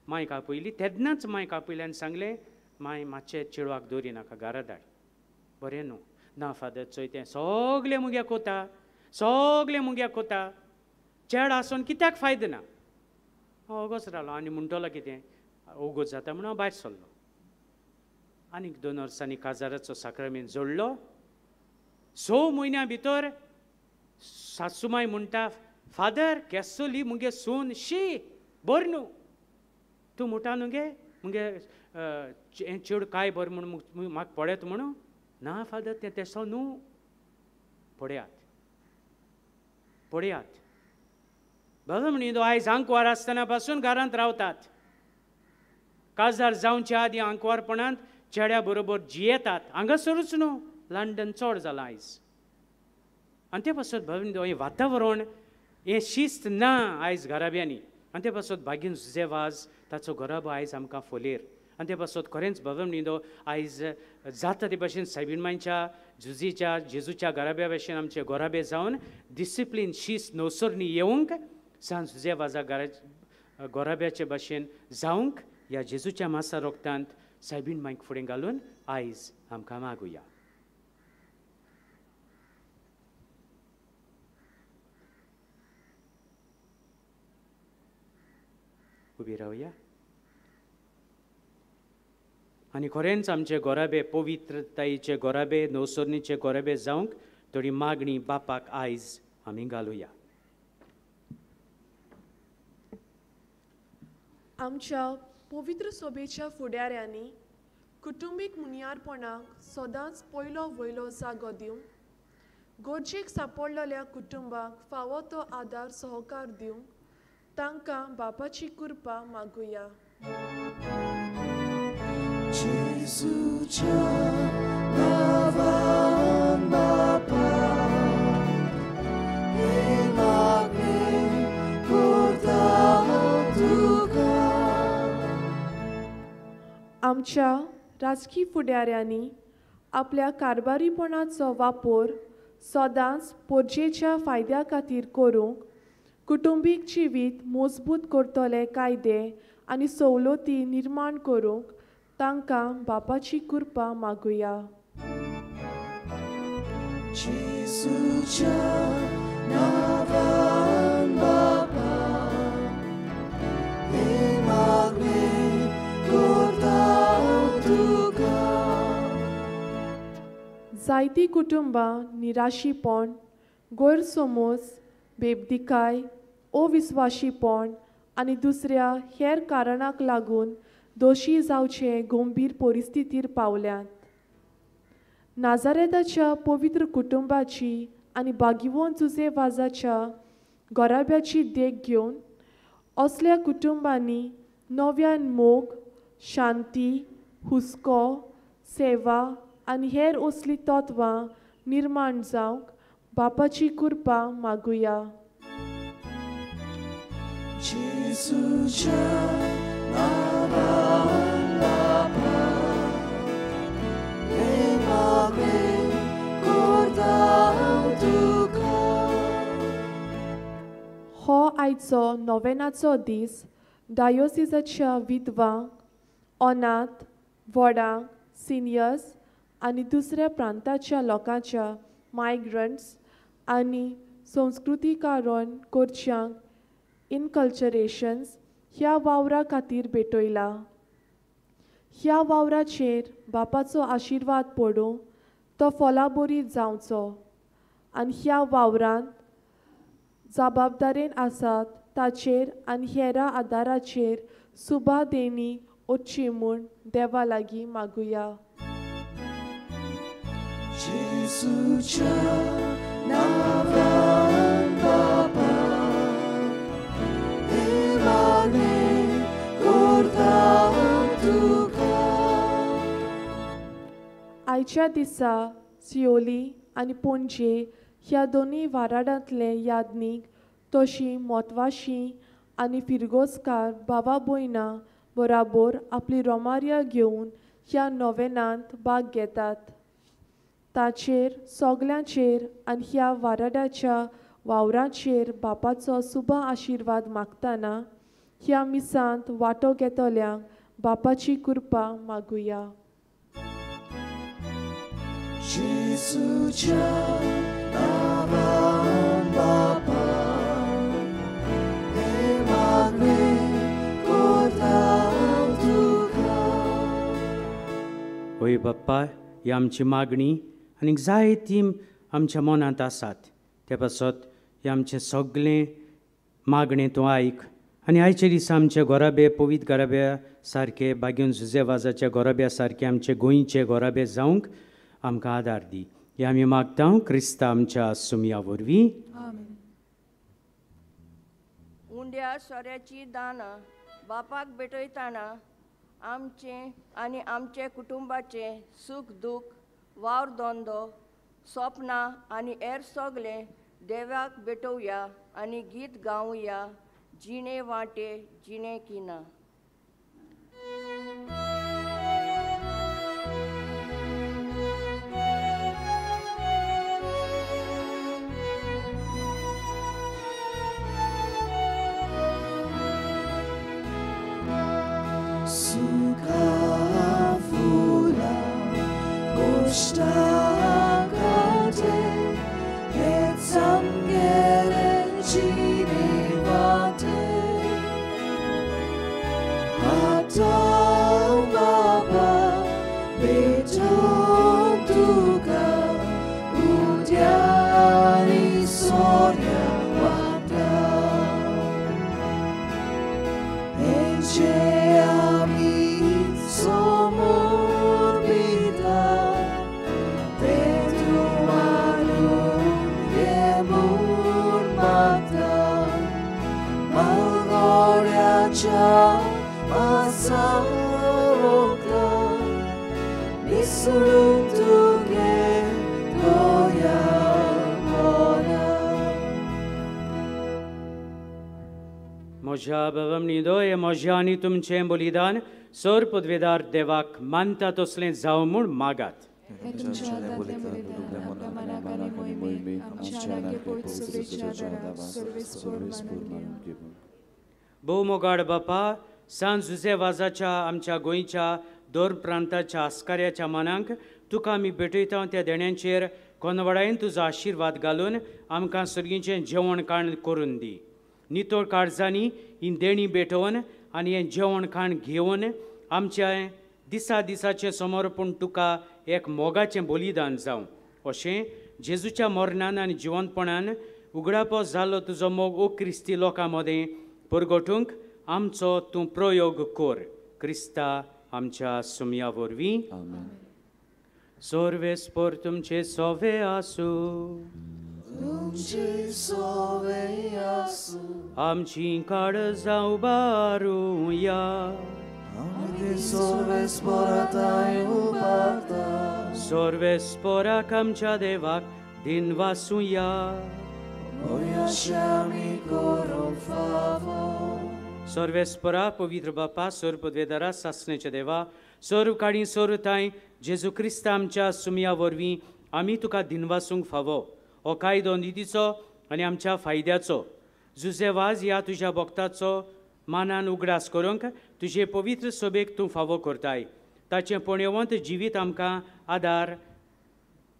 [SPEAKER 4] मांयक आपयली, तेन्नाच मांयक आपयली आनी सांगलें, मांय मातशें चेडवाक दवरी नाका, घरा धाड, बरें न्हू? ना फादर, चोय तें सगलें मुग्याक कोता, सगलें मुग्याक कोता, चेड आसून कित्याक फायदो ना. हांव ओगोच रावलो आनी म्हणटलो कितें ओगोच जाता म्हूण हांव भायर सरलो. आनीक 2 वर्सांनी काजाराचो साक्रामेंत जोडलो. 6 म्हयन्या भितर सासूमाय म्हणटा, फादर केसोली मुगे सून शी बरें न्हू, तूं म्हणटा न्हू गे मुगे हें चेडूं काय बरें म्हूण म्हाका पळयत म्हणून? ना फादर, तें तेसो न्हू. पळयात पळयात बाबा न्ही आयज आंकवार आसतना पासून घरांत रावतात, काजार जावच्या आदीं आंकवारपणांत चेड्या बरोबर जियेतात. हांगासरूच न्हू, लंडन चड जालां आयज. आनी ते पासत बाबा हें वातावरण, हें शिस्त ना आयज घराब्यांनी. आनी ते पासत बागीन जुझे वाज ताचो घराबो आयज आमकां फोलेर. आनी ते पासत खरेंच बाबा न्ही आयज जाता ते भाशेन सायबीण मांयच्या जुझीच्या जेजूच्या घराब्या भाशेन आमचे घराबे जावन डिसिप्लीन शिस्त नवसरणी येवंक, सांज जुझे वाजा घराब्याचे भाशेन जावंक ह्या जेजूच्या मासा रोगतांत सायबीण मांयक फुडें घालून आयज आमकां मागुया. उबी रावया. आनी खरेंच आमचे गोराबे पवित्रतायेचे गोराबे नवसरणीचे गोराबे जावंक थोडी मागणी बापाक आयज आमी घालुया.
[SPEAKER 6] आमच्या पवित्र सभेच्या फुडाऱ्यांनी कुटुंबीक मुनियारपणाक सदांच पयलो वयलो जागो दिवंक, गरजेक सांपडलेल्या कुटुंबाक फावो तो आदार सहकार दिवंक तांकां बापाची कृपा मागुया.
[SPEAKER 3] जेजूच्या नांवान बापा हें मागणें करता तुका.
[SPEAKER 6] आमच्या राजकी फुडाऱ्यांनी आपल्या कारभारीपणाचो वापर सदांच पोरजेच्या फायद्या खातीर करूंक कुटुंबीक जिवीत मजबूत करतले कायदे आनी सवलती निर्माण करूंक तांकां बापाची कृपा मागुया.
[SPEAKER 3] जेजूच्या नांवान बापा हें मागणें करता तुका.
[SPEAKER 6] जायतीं कुटुंबां निराशीपण, गैरसमज, बेबदिकाय, अविस्वाशीपण आनी दुसऱ्या हेर कारणाक लागून दोशी जावचे गंभीर परिस्थितीर पावल्यात. नाजारेताच्या पवित्र कुटुंबाची आनी बागिवोन जुजे वाजाच्या घराब्याची देख घेवन असल्या कुटुंबांनी नव्यान मोग, शांती, हुस्को, सेवा आनी हेर असलीं तत्वां निर्माण जावंक बापाची कृपा मागुया.
[SPEAKER 3] जेजूच्या नांवान बापा हें मागणें करता तुका.
[SPEAKER 6] हो आयचो नोवेनाचो दीस डायोसिसाच्या विधवांक, अनाथ, व्हडांक, सिनियर्स आनी दुसऱ्या प्रांताच्या लोकांच्या मायग्रंट्स आनी संस्कृतीकारण करच्यांक इनकल्चरेशन्स ह्या वावरा खातीर भेटयला. ह्या वावराचेर बापाचो आशिर्वाद पडूं, तो फलाबरी जावचो आनी ह्या वावरांत जबाबदारेन आसात ताचेर आनी हेरा आदाराचेर सुबा देणी वच्ची म्हूण देवा लागीं मागुया.
[SPEAKER 3] जेजूच्या नांवान बापा हें मागणें करता तुका.
[SPEAKER 6] आयच्या दिसा सियोली आनी पणजे ह्या दोनूय वाराडांतले यादनीक तशी मोतवाशी आनी फिरगोजकार बाबा भयणां बराबर आपली रोमारिया घेवन ह्या नोवेनांत भाग घेतात. ताचेर सगल्यांचेर आनी ह्या वाराडाच्या वावराचेर बापाचो सुबा आशिर्वाद मागतना ह्या मिसांत वांटो घेतल्यांक बापाची कृपा मागुया.
[SPEAKER 3] जेजूच्या नांवान बापा हें मागणें करता तुका.
[SPEAKER 4] होय बाप्पा, ही आमची मागणी आनीक जायती आमच्या मनांत आसात. ते पासत हें आमचें सगळें मागणें तूं आयक आनी आयचे दिसा आमचे गोराबे पवित्र गोराब्या सारके बागेवन जुजे वाजाच्या गोराब्या सारके आमचे गोंयचे गोराबे जावंक आमकां आदार दी. हें आमी मागता क्रिस्ता आमच्या सुमया वरवीं.
[SPEAKER 2] उंड्या सोऱ्याची दानां बापाक भेटयतना आमचें आनी आमचे कुटुंबाचें सूख दूख, वावर धंदो, सपनां आनी हेर सगळें देवाक भेटोवया आनी गीत गावया जिणे वांटे जिणे किना.
[SPEAKER 3] Suka fula kostakate et samgere cinevate. सोडून तुगे दोया मोना.
[SPEAKER 4] म्हज्या बाबामनी हे म्हज्या आनी तुमचें बलिदान सर पदवेदार देवाक मानता तसलें जावं म्हूण मागात. भोव मोगाड बापा, सांत जुझे वाजाच्या आमच्या गोंयच्या दोर प्रांताच्या आस्काऱ्याच्या मनांक तुका आमी भेटयता त्या देण्यांचेर कोनवडायेन तुजो आशिर्वाद घालून आमकां सर्गीचें जेवण खाण करून दी. नितळ काळजांनी ही देणी भेटोवन आनी हें जेवण खाण घेवन आमच्या दिसा दिसाचें समर्पण तुका एक मोगाचें बलिदान जावं अशें जेजूच्या मरणान आनी जिवंतपणान उगडापो जालो तुजो मोग ओ क्रिस्ती लोकां मदें परगटूंक आमचो तूं प्रयोग कर. क्रिस्ता आमच्या सुमया वरवीं. सर्वेस्पर तुमचे सोवे आसूं.
[SPEAKER 3] तुमचे सोवे आसूं.
[SPEAKER 4] आमची काळजां उबारुया. सर्वेस्पराक आमच्या देवाक दिनवासुया. सर्वेस्परा पवित्र बापा, सर्व पदवेदारा, सासणेच्या देवा, सर्व काळी सर्व तांय जेजू क्रिस्ता आमच्या सुमया वरवीं आमी तुका दिनवासूंक फावो. हो कायदो नितीचो आनी आमच्या फायद्याचो. जुझे वाज ह्या तुज्या भक्ताचो मानान उगडास करूंक तुजे पवित्र सभेक तूं फावो करताय. ताचें पुण्यवंत जिवीत आमकां आदार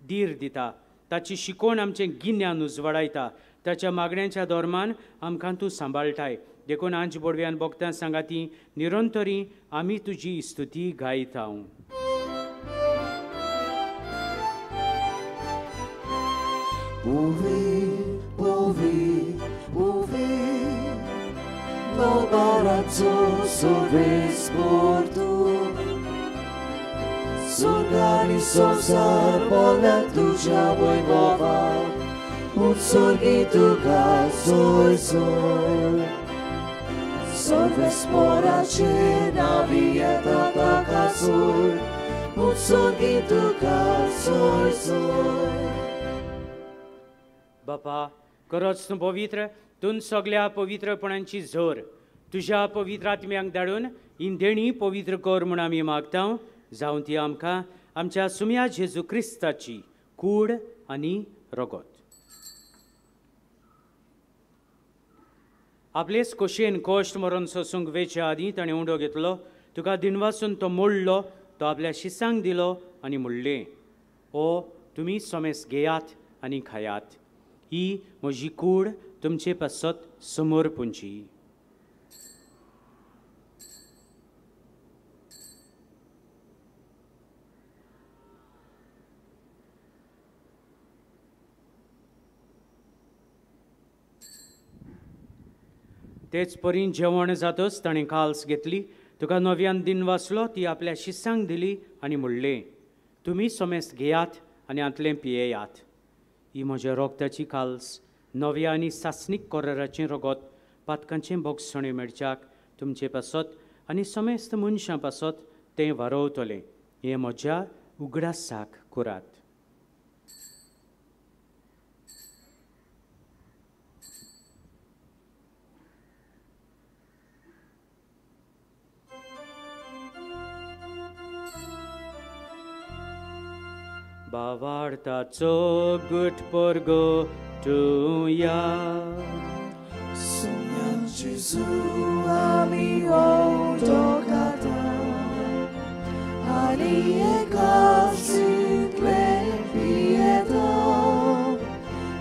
[SPEAKER 4] धीर दिता. ताची शिकवण आमचें गिन्यान उजवाडायता. ताच्या मागण्यांच्या धर्मान आमकां तूं सांबाळटाय. देखून आंज बोडव्यान भक्तां सांगाती निरंतरी आमी तुजी स्तुती गायता.
[SPEAKER 3] Uvi, uvi, no barazzo sorvesportu, surgani sosar bola tuja voivova, un sorgi tuca soi soi. Sorvespora cena vieta taca soi, un sorgi tuca soi soi.
[SPEAKER 4] बापा, खरोच तूं पवित्र, तूं सगल्या पवित्रपणांची झर तुज्या पवित्र आत्म्यांक धाडून ही देणी पवित्र कर म्हूण आमी मागता. जावं ती आमकां आमच्या सुम्या जेजू क्रिस्ताची कूड आनी रगत. आपलेच खोशयेन कश्ट मरण सोसूंक वेच्या आदीं ताणें उंडो घेतलो, तुका दिनवासून तो मोडलो, तो आपल्या शिसांक दिलो आनी म्हणलें, ओ तुमी समेस घेयात आनी खायात, ही म्हजी कूड तुमचे पासत समोर पुंची. तेच परी जेवण जातच ताणें काल्स घेतली, तुका नव्यान दिन वाचलो, ती आपल्या शिसांक दिली आनी म्हणलें, तुमी समेस्त घेयात आनी हांतलें पियेयात, ही म्हज्या रोगताची काल्स नव्या आनी सासणीक कोराराचें रगत पातकांचें भोगसणें मेळच्याक तुमचे पासत आनी समेस्त मनशां पासत तें वारोवतलें. हें म्हज्या उगडासाक करात. बावार्ताचो गुट पोरगो तुया
[SPEAKER 3] Sogna Gesù ami odokata ani ekasitle pieta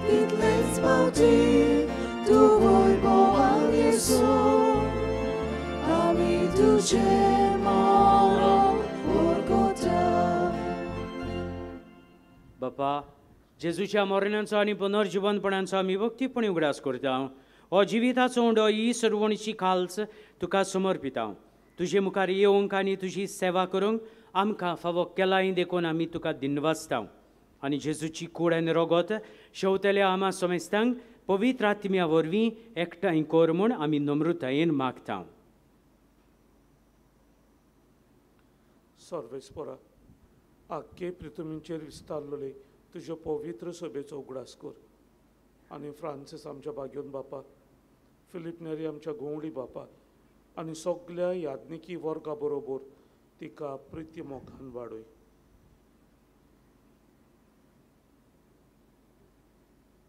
[SPEAKER 3] titles bauti tu voi bo al Gesù ami duce moro porgota.
[SPEAKER 4] बापा, जेजूच्या मरणाचो आनी पुनर्जिवनपणाचो आमी भक्तीपणी उगडास करता. हो जिविताचो उंडो ही सर्वणीची खाल्स तुका समर्पिता. तुजे मुखार येवंक आनी तुजी सेवा करूंक आमकां फावो केलाय देखून आमी तुका दिनवासता. आनी जेजूची कूड आनी रगत शेवतल्या आमा समेस्तांक पवित्र आत्म्या वरवीं एकठांय कर म्हूण आमी नम्रतायेन मागता.
[SPEAKER 7] सर्वेस्परा आख्खे पृथ्वीचेर विस्तारलेले तुज्यो पवित्र सभेचो उगडास कर आनी फ्रांसीस आमच्या भाग्योन बापा, फिलीप नेरी आमच्या गोंवडी बापा आनी सगल्या याज्ञिकी वर्गा बरोबर तिका प्रिती मोगान वाडय.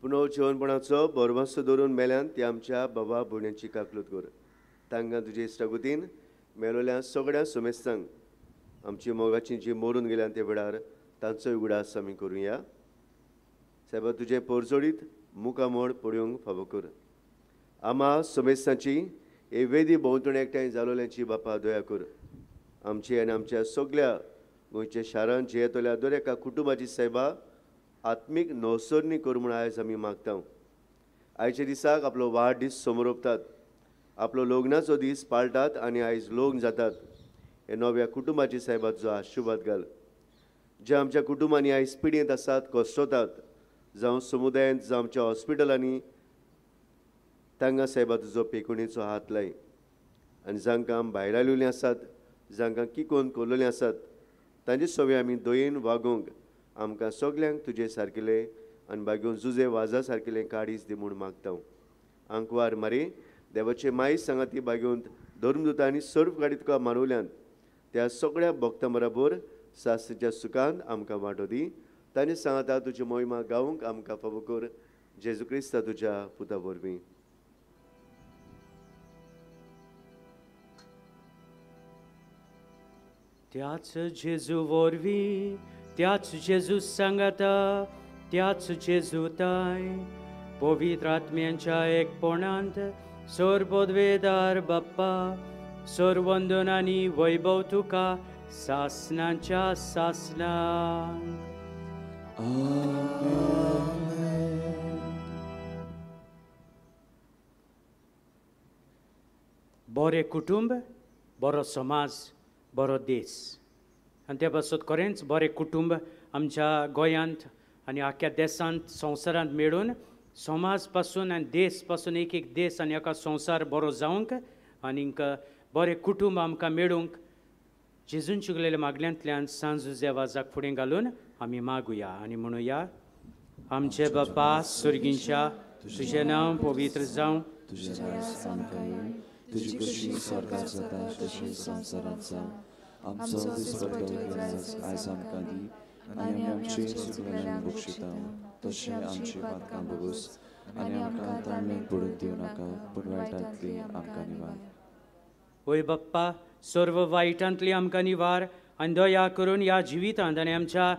[SPEAKER 8] पुनर्जिवनपणाचो भरवंसो दवरून मेल्यान ती आमच्या बाबा भुरग्यांची काकलूत कर. तांकां तुजे इश्टागतीन मेलोल्या सगळ्या सुमेस्तांक आमची मोगाची जी मरून गेल्यान ते वेळार तांचो उगडास आमी करुया. सायबा तुजें पोरजोडीत मुखामोड पळोवंक फावो कर. आमा सुमेस्तांची हे वेदी भोंवतणी एकठांय जालोल्यांची बापा दया कर. आमची आनी आमच्या सगल्या गोंयच्या शारांत जियेतल्या दर एका कुटुंबाची सायबा आत्मीक नवसरणी कर म्हूण आयज आमी मागता. आयच्या दिसाक आपलो वाडदीस समरोपतात, आपलो लग्नाचो दीस पाळटात आनी आयज लग्न जातात. हे नव्या कुटुंबाची सायबाचो आशिर्वाद घाल. जे आमच्या कुटुंबांनी आयज पिडयेंत आसात, कश्टतात, जावं समुदायांत, जावं आमच्या हॉस्पिटलांनी, तांकां सायबा तुजो पेकुणेचो हात लाय. आनी जांकां भायर आयलेलीं आसात, जांकां किकोन कोरलेलीं आसात, तांचे सवे आमी दयेन वागोवंक आमकां सगल्यांक तुजे सारकेले आनी बागेवन जुजे वाजा सारकेले काडीस दी म्हूण मागता. आंकवार मारी देवाचे माई सांगाती बागेवन धर्मदूत आनी सर्व गाडी तुका मानवल्यान त्या सगळ्या भक्तां बराबर सासच्या सुखान आमकां वांटो दी. तांचे सांगाता तुजी मोहिमा गावंक आमकां फावो कर. जेजू क्रिस्ता तुज्या पुता वरवीं.
[SPEAKER 4] त्याच जेजू वरवीं, त्याच जेजू सांगाता, त्याच जेजू ताय पवित्र आत्म्यांच्या एकपणांत सर्वोद्वेदार बाप्पा सर्वंदन आनी वैभव तुका सासनाच्या सासनाक. बरें कुटुंब, बरो समाज, बरो देश. आनी ते पासत खरेंच बरें कुटुंब आमच्या गोंयांत आनी आख्ख्या देशांत संवसारांत मेळून समाज पासून आनी देश पासून एक एक देश आनी एका संवसार बरो जावंक आनीक बरें कुटुंब आमकां मेळूंक जेजून शिकलेल्या मागण्यांतल्यान सांजुजे वाजाक फुडें घालून आमी मागुया आनी म्हणुया. आमचे बापा सुर्गींच्या, तुजें नांव पवित्र जावं,
[SPEAKER 3] तुजी कशी स्वर्गात जाता तशी संवसारांत जावं. आमचो दिसपट्टो आयज आमकां दी आनी आमचे चुकलेल्यांक बक्षिता तशें आमची पातकां भोगोस आनी आमकां ताळमेक पडून दिवं नाका, पूण वायटांतली आमकां निवार.
[SPEAKER 4] वय बाप्पा, सर्व वायटांतली आमकां निवार आनी दया करून ह्या जिवितांत आनी आमच्या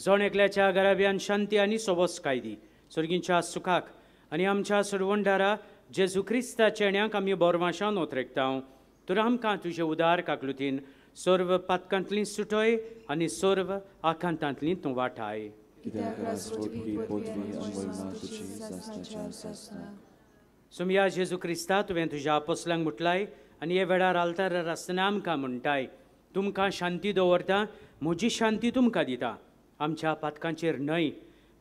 [SPEAKER 4] जण एकल्याच्या घराब्यान शांती आनी सोबसकाय दी. सर्गींच्या सुखाक आनी आमच्या सरवंडारा जेजू क्रिस्ताच्या चेण्याक आमी बोरवाशान ओतरेकता. तर आमकां तुजे उदार काकलुतीन सर्व पातकांतली सुटय आनी सर्व आकांतांतली तूं वाटाय. सुमया जेजू क्रिस्ता, तुवें तुज्या आपोसलांक म्हटलाय आनी हे वेळार आल्तारार आसतना आमकां म्हणटाय, तुमकां शांती दवरता, म्हजी शांती तुमकां दिता. आमच्या पातकांचेर न्हय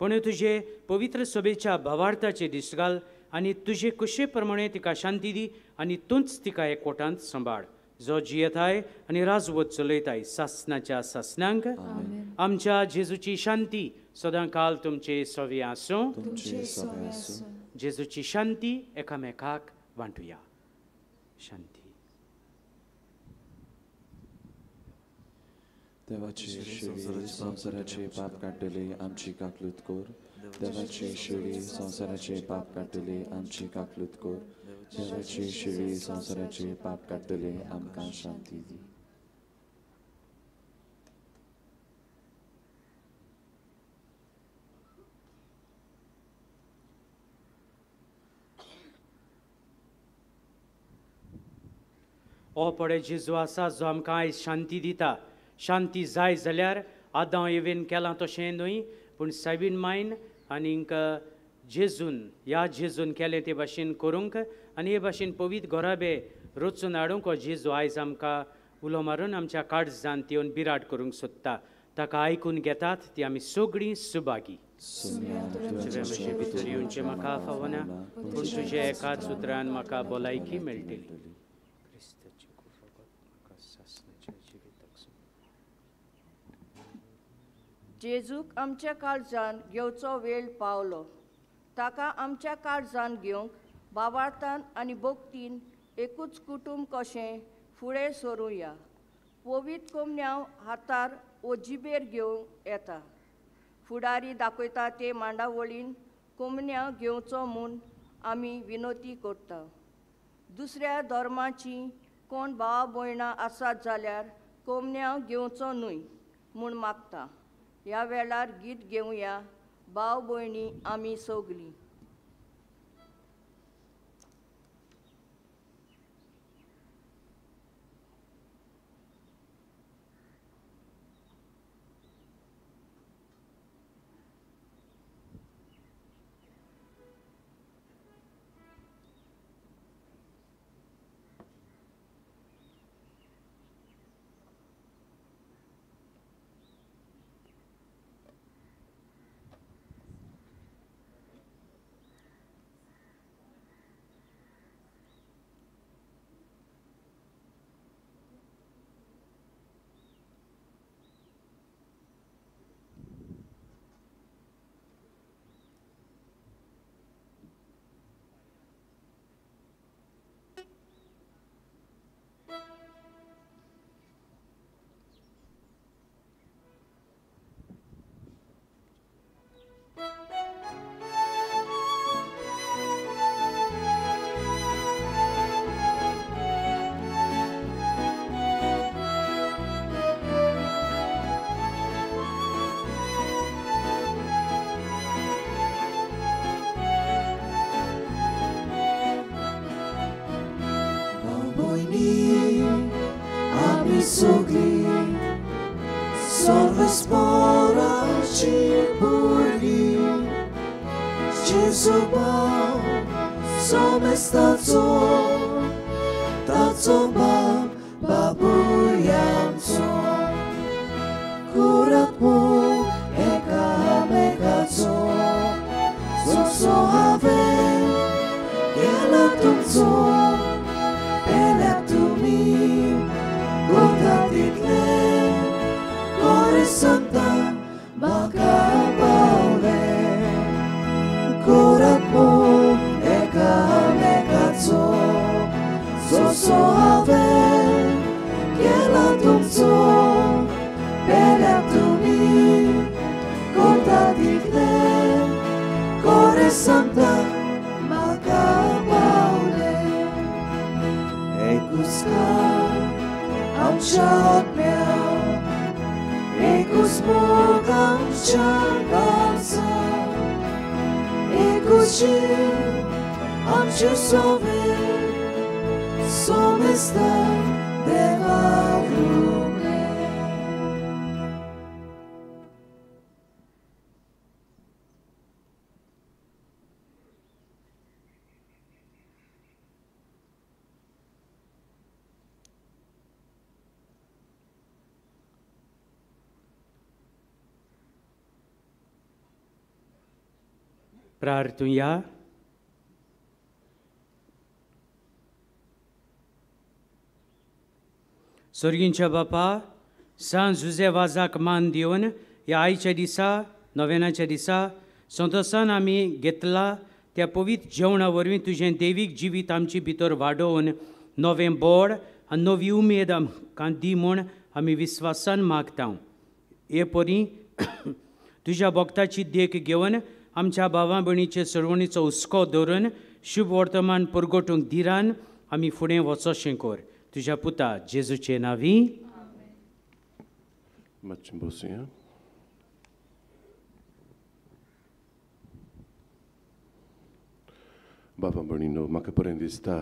[SPEAKER 4] पूण तुजे पवित्र सभेच्या भावार्थाचे दीस घाल आनी तुजे कुशे प्रमाणे तिका शांती दी आनी तूंच तिका एकवटांत सांबाळ, जो जियेताय आनी राजवत चलयताय सासनाच्या सासनांक. आमच्या जेजूची शांती सदां काल तुमचे सवे आसूं. जेजूची शांती एकामेकाक वांटुया. शांती.
[SPEAKER 3] देवाची शेळी संवसाराचे पाप काडटले आमची काकलूत कर. देवाची शेळी संवसाराचे पाप काडटले आमची काकलूत कर. देवाची शेळी संवसाराचे पाप काडटले आमकां शांती दी.
[SPEAKER 4] ओ पळय जेजू आसा जो आमकां आयज शांती दिता. शांती जाय जाल्यार आदांव एवेन केलां तशें न्हय, पूण सायबीन मायन आनीक जेजून ह्या जेजून केलें ते भाशेन करूंक आनी हे भाशेन पवित्र घराबे रचून हाडूंक हो जेजू आयज आमकां उलो मारून आमच्या काळजांत येवन बिराड करूंक सोदता. ताका आयकून घेतात ती आमी सगळीं सुभागी. तुजें भितर येवचें म्हाका फावना, पूण तुज्या एकाच उतरान म्हाका भलायकी मेळटली. क्रिस्ताची फकत म्हाका सासणाच्या जिविताक.
[SPEAKER 2] जेजूक आमच्या काळजान घेवचो वेळ पावलो. ताका आमच्या काळजान घेवंक बाबार्थान आनी भक्तीन एकूच कुटुंब कशें फुडें सरुया. पवित्र कोमन्यांव हातार वो जिबेर घेवंक येता. फुडारी दाखयता ते मांडावळीन कोमन्यांव घेवचो म्हूण आमी विनोती करता. दुसऱ्या धर्माची कोण भाव भयणां आसात जाल्यार कोमन्यांव घेवचो न्हय म्हूण मागता. ह्या वेळार गीत घेवया भाव भयणी आमी सगलीं.
[SPEAKER 4] प्रार्थुया. सोर्गींच्या बापा, सांत जुजे वाजाक मान दिवन ह्या आयच्या दिसा नोवेनाच्या दिसा संतोसान आमी घेतला त्या पवित्र जेवणा वरवीं तुजें देवीक जिवीत आमचे भितर वाडोवन नवें बोड आनी नवी उमेद आमकां दी म्हूण आमी विस्वासान मागता. हे परी तुज्या भक्ताची देख घेवन आमच्या भावा भयणीचे सरवणीचो हुस्को धरून शुभ वर्तमान परगटूंक धिरान आमी फुडें वचोशें कर. तुज्या पुता जेजूचे नांवी.
[SPEAKER 1] मातशें बसुया. बाबा भयणीनो, म्हाका बरें दिसता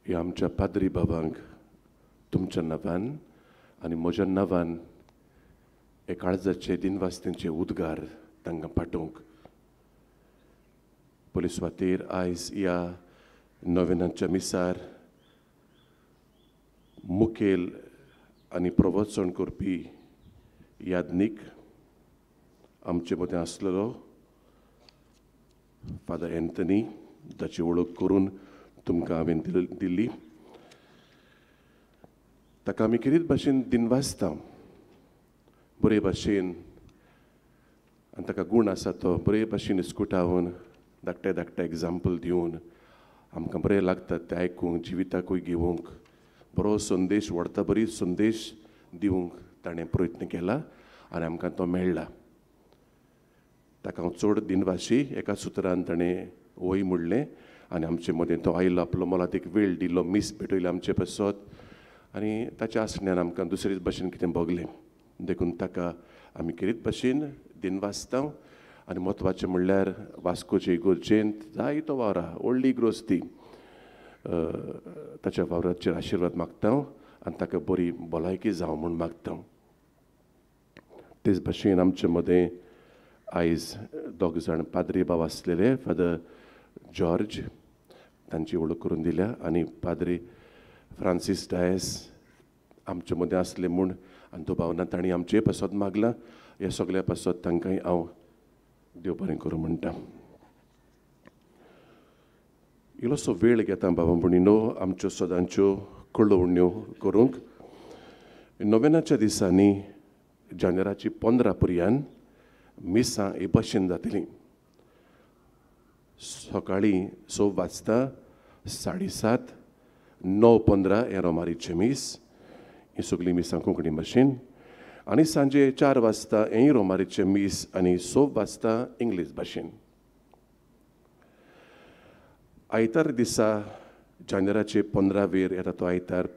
[SPEAKER 1] ह्या आमच्या पाद्री बाबांक तुमच्या नांवान आनी म्हज्या नांवान एक काळजाचे दिनवास्तेंचे उद्गार तांकां पाठोवंक. पयले सुवातेर आयज ह्या नोवेनाच्या मिसार मुखेल आनी प्रवचन करपी याज्ञीक आमचे मदें आसलेलो फादर एंथनी, ताची वळख करून तुमकां हांवें दिल्ली. ताका आमी खेरीत भाशेन दिनवासता. बरे भाशेन आनी ताका गूण आसा तो बरे भाशेन इस्कुटावन धाकटे धाकटे एग्जाम्पल दिवन आमकां बरें लागता तें आयकूंक, जिविताकूय घेवंक बरो संदेश व्हरता, बरी संदेश दिवंक ताणें प्रयत्न केला आनी आमकां तो मेळ्ळा. ताका हांव चड दिनवाशी. एका सुत्रान ताणें वय म्हणलें आनी आमचे मदें तो आयलो, आपलो मोलादीक वेळ दिलो, मीस भेटयलें आमचे पासत आनी ताच्या आसण्यान आमकां दुसरेच भाशेन कितें भोगलें. देखून ताका आमी खेरीत भाशेन दिनवासता. आनी म्हत्वाचें म्हणल्यार वास्कोचे इगोर्जेंत जायतो वावर आहा, व्हडली ग्रोस्ती, ताच्या वावराचेर आशिर्वाद मागता आनी ताका बरी भलायकी जावं म्हूण मागता. तेच भाशेन आमचे मदें आयज दोग जाण पाद्री बाब आसलेले, फादर जॉर्ज तांची वळख करून दिल्या आनी पाद्री फ्रांसीस डायस आमचे मदें आसले म्हूण आनी दुबावना तांणी आमचे पासत मागलां. ह्या सगल्या पासत तांकांय हांव देव बरें करूं म्हणटा. इल्लोसो वेळ घेता बाबा भयणीनो आमच्यो सदांच्यो कळोवण्यो करूंक. नोवेनाच्या दिसांनी जानेराची 15 पर्यंत मिसां हे भशेन जातलीं. सकाळीं 6 वाजता, 7:30, 9:15 हें रोमारीचें मीस, ही सगळीं मिसां कोंकणी भाशेन, आनी सांजे 4 वाजता हेंय रोमारीचें मीस आनी 6 वाजता इंग्लीश भाशेन. आयतार दिसा जानेराचे 15 वेर येता तो आयतार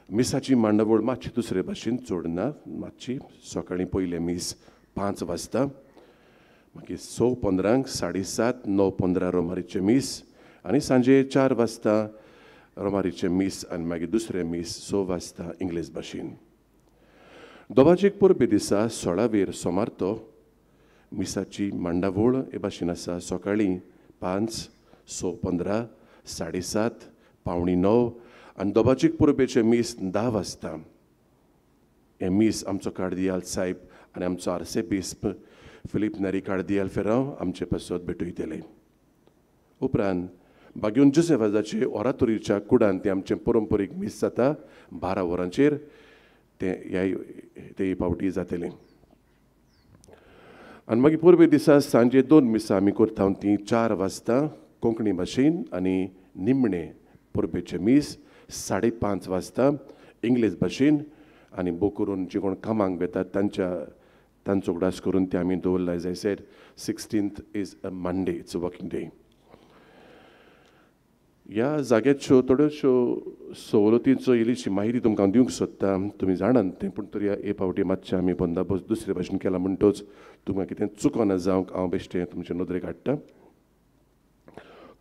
[SPEAKER 1] मिसाची मांडावळ मातशी दुसरे भाशेन, चड ना, मातशी. सकाळीं पयलें मीस 5 वाजता, मागीर 6:15, 7:30, 9:15 रोमारीचें मीस आनी सांजे 4 वाजता रोमारीचें मीस आनी मागीर दुसरें मीस 6 वाजता इंग्लीश भाशेन. दोबाजीक परबे दिसा 16 वेर सोमार तो मिसाची मांडावळ हे भाशेन आसा. सकाळीं 5, 6:15, 7:30, 8:45 आनी दोबाजीक परबेचें मीस 10 वाजता. हें मीस आमचो कार्दियाल साहेब आनी आमचो आर्सेबिस्प फिलीप नेरी कार्दियाल फेरांव आमचे पासत भेटयतले. उपरांत बागेवन जोसेफ वाजाचे ओरातोरीच्या कुडान तें आमचें परंपरीक मीस जाता 12 वरांचेर, तें ह्या ते पावटी जातलें. आनी मागीर परबे दिसा सांजे 2 मिसां आमी करता, तीं 4 वाजता कोंकणी भाशेन आनी निमणें परबेचें मीस 5:30 वाजता इंग्लीश भाशेन. आनी बो करून जे कोण कामाक वेतात तांचो उगडास करून ते आमी दवरला. As I said, 16th is a Monday, it's a working day. ह्या जाग्याच्यो थोड्योश्यो सवलतींचो इल्लीशी म्हायती तुमकां दिवंक सोदता. तुमी जाणात तें, पूण तरी हे फावटी मातशें आमी बंदोबस्त दुसरे भाशेन केला म्हणटच तुमकां कितें चुकोना जावंक हांव बेश्टें तुमचे नदरेक हाडटा.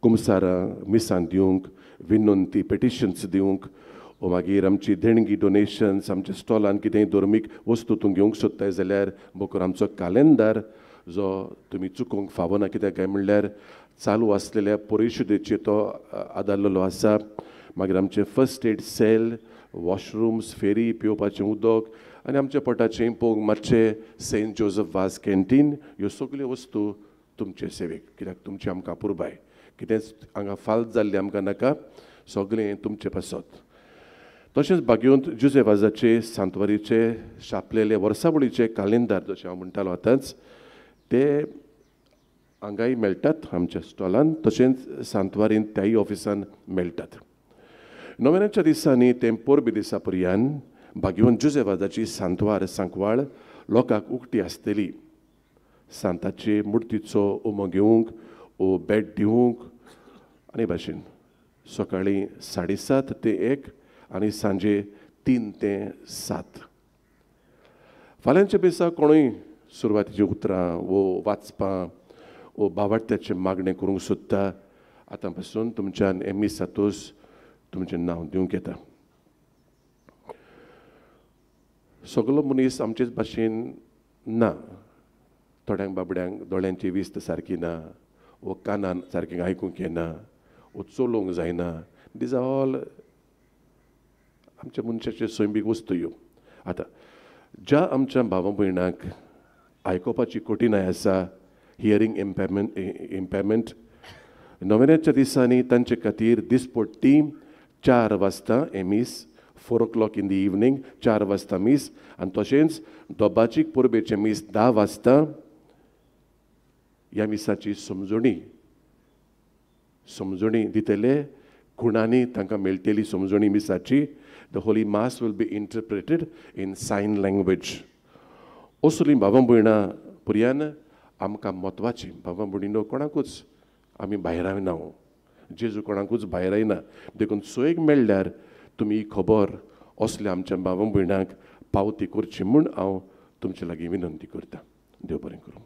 [SPEAKER 1] कुमसारां मिसां दिवंक, विनंती पेटिशन्स दिवंक, ओ मागीर आमची देणगी डोनेशन्स, आमच्या स्टॉलान कितेंय धर्मीक वस्तू तूं घेवंक सोदताय जाल्यार बोकर आमचो कालेंदार जो तुमी चुकोवंक फावना, कित्याक काय म्हणल्यार चालू आसलेल्या परिशदेचेर तो आदारलेलो आसा. मागीर आमचें फर्स्ट एड सेल, वॉशरूम्स, फेरी, पिवपाचें उदक आनी आमच्या पोटाचें पळोवंक मातशें सेंट जोजफ वाज कॅन्टीन, ह्यो सगल्यो वस्तू तुमचे सेवेक, कित्याक तुमची आमकां पुरबाय. कितेंच हांगा फाल्त जाल्लें आमकां नाका, सगळें तुमचें पासत. तशेंच बागेवंत जुझे वाजाचे सांतवारीचे छापलेले वर्सावळीचे कालेंदार, जशें हांव म्हणटालो आतांच, ते हांगाय मेळटात आमच्या स्टॉलान, तशेंच सांतवारीन त्याय ऑफिसान मेळटात. नोव्हेंबराच्या दिसांनी ते परबे दिसा पर्यंत बागेवंत जुझे वाजाची सांतवार सांकवाळ लोकांक उक्ती आसतली. सांताचे मुर्तीचो उमो घेवंक ओ बेट दिवंक आनी भाशेन सकाळीं 7:30 ते 1 आनी सांजे 3 ते 7. फाल्यांच्या दिसा कोणूय सुरवातीची उतरां वो वाचपां वो बावाडत्याचें मागणें करूंक सोदता, आतां पासून तुमच्यान एम ई सातोस तुमचें नांव दिवंक येता. सगलो मनीस आमचेच भाशेन ना, थोड्यांक बाबड्यांक दोळ्यांची विस्त सारकी ना, वो कानान सारकें आयकूंक येना, वो चलोवंक जायना. These are all आमच्या मनशाच्यो सैमीक वस्तू ह्यो. आतां ज्या आमच्या भावा भयणांक आयकुपाची कठीणाय आसा, हियरींग इम्पेरमेंट, नोव्हेंबराच्या दिसांनी तांचे खातीर दिसपट्टी 4 वाजता एमीस 4 o'clock in the evening 4 वाजता मीस आनी तशेंच दोबाजीक परबेचें मीस 10 वाजता. ह्या मिसाची समजणी दितले खुणांनी तांकां मेळटली समजणी मिसाची. The holy mass will be interpreted in sign language. असली बाबा भयणां पुरयान आमकां म्हत्वाची. बाबा भयणीनो कोणाकूच आमी भायरायना, जेजू कोणाकूच भायरायना, देखून सोयीक मेळ्ळ्यार तुमी ही खबर असल्या आमच्या बाबा भयणांक पावती करची म्हूण हांव तुमचे लागीं विनंती करता. देव बरें करूं.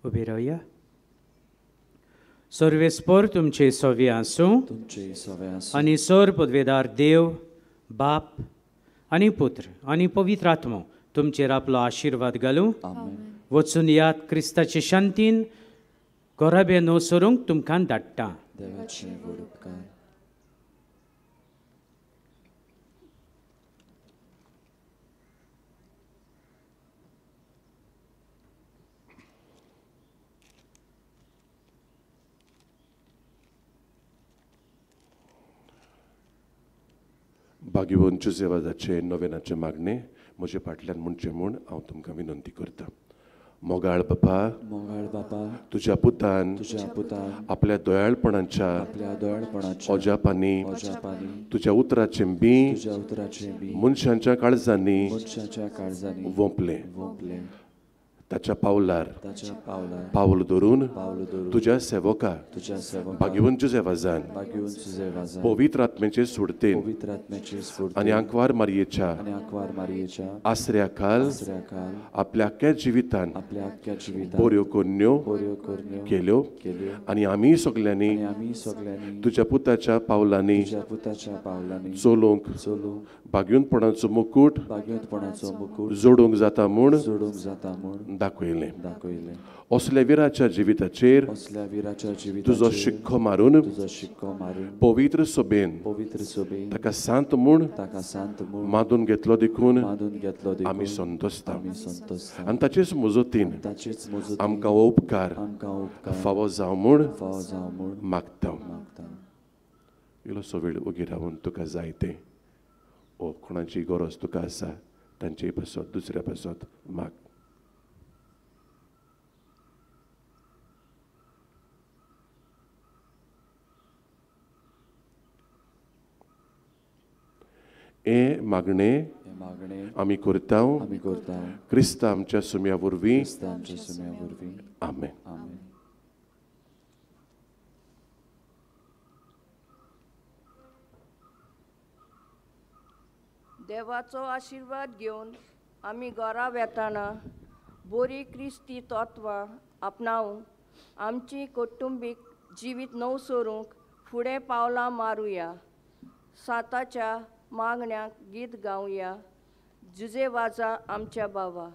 [SPEAKER 4] उबे रावया. सर्वेस्पर तुमचे सवे आसूं आनी सर पदवेदार देव बाप आनी पुत्र आनी पवित्र आत्मो तुमचेर आपलो आशिर्वाद घालूं. वचून याद क्रिस्ताचे शांतीन घराबे न्हू सरूंक तुमकां धाडटा.
[SPEAKER 1] भाग्यवंत जुजेवाजाचे नोवेनाचे मागणे म्हजे फाटल्यान म्हणचें म्हूण हांव तुमकां विनंती करता. मोगाळ बापा, तुज्या पुतान आपल्या दयाळपणाच्या अजापांनी तुज्या उतराचें बीं मनशांच्या काळजांनी वोंपलें. ताच्या पावलार पावल धरून तुज्या सेवका भाग्यवंत जुजेवाजान पवित्र आत्म्याचे सुडतेन आनी आंकवार मारयेच्या आसऱ्या खाल आपल्या अख्ख्या जिवितान बऱ्यो करण्यो केल्यो आनी आमी सगल्यांनी तुज्या पुताच्या पावलांनी चलूंक भाग्यवंतपणाचो मुकूट जोडूंक जाता म्हूण दाखयलें. असल्या विराच्या जिविताचेर तुजो शिक्को मारून पवित्र सभेन ताका सांत म्हूण मादून घेतलो देखून आमी संतोसता आनी ताचेच मजतीन आमकां हो उपकार फावो जावं म्हूण मागता. इल्लोसो वेळ ओगी रावन तुका जाय तें ओ कोणाची गरज तुका आसा तांचे पासत दुसऱ्या पासत माग. हे मागणे आमी करता क्रिस्ता आमच्या सुम्या वरवीं. आमेन.
[SPEAKER 2] देवाचो आशिर्वाद घेवन आमी घरा वेताना बरी क्रिस्ती तत्वां आपणावूंक आमची कुटुंबीक जिवीत नव सरूंक फुडें पावलां मारुया. साताच्या मागण्याक गीत गावया. जुजे वाजा आमच्या बाबा.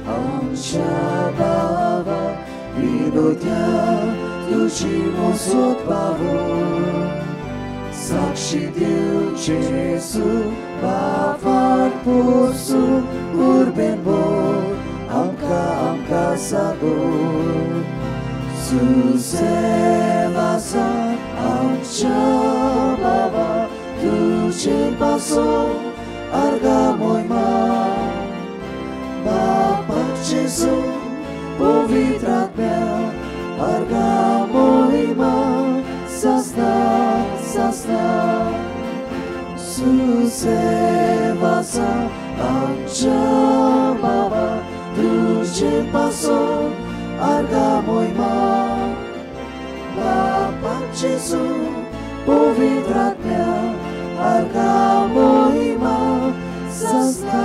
[SPEAKER 3] आमच्या बाबा विनोद्या तुजी मोसोत पावो साक्षी दिवचे जेजू बाबान पोसू उर्बेन बोल आमकां आमकां सागोर सुसेवासा आमच्या बाबा तुजे पासो अर्गा मोयमा बाबा जेजू पवित्र आत्म्या अर्गा मोहिमा सासना सासना सुसेवासा आमच्या बाबा तुजे पासो अर्गा मोहिमा बाबा जेजू पवित्र आत्म्या अर्गा मोहिमा सासना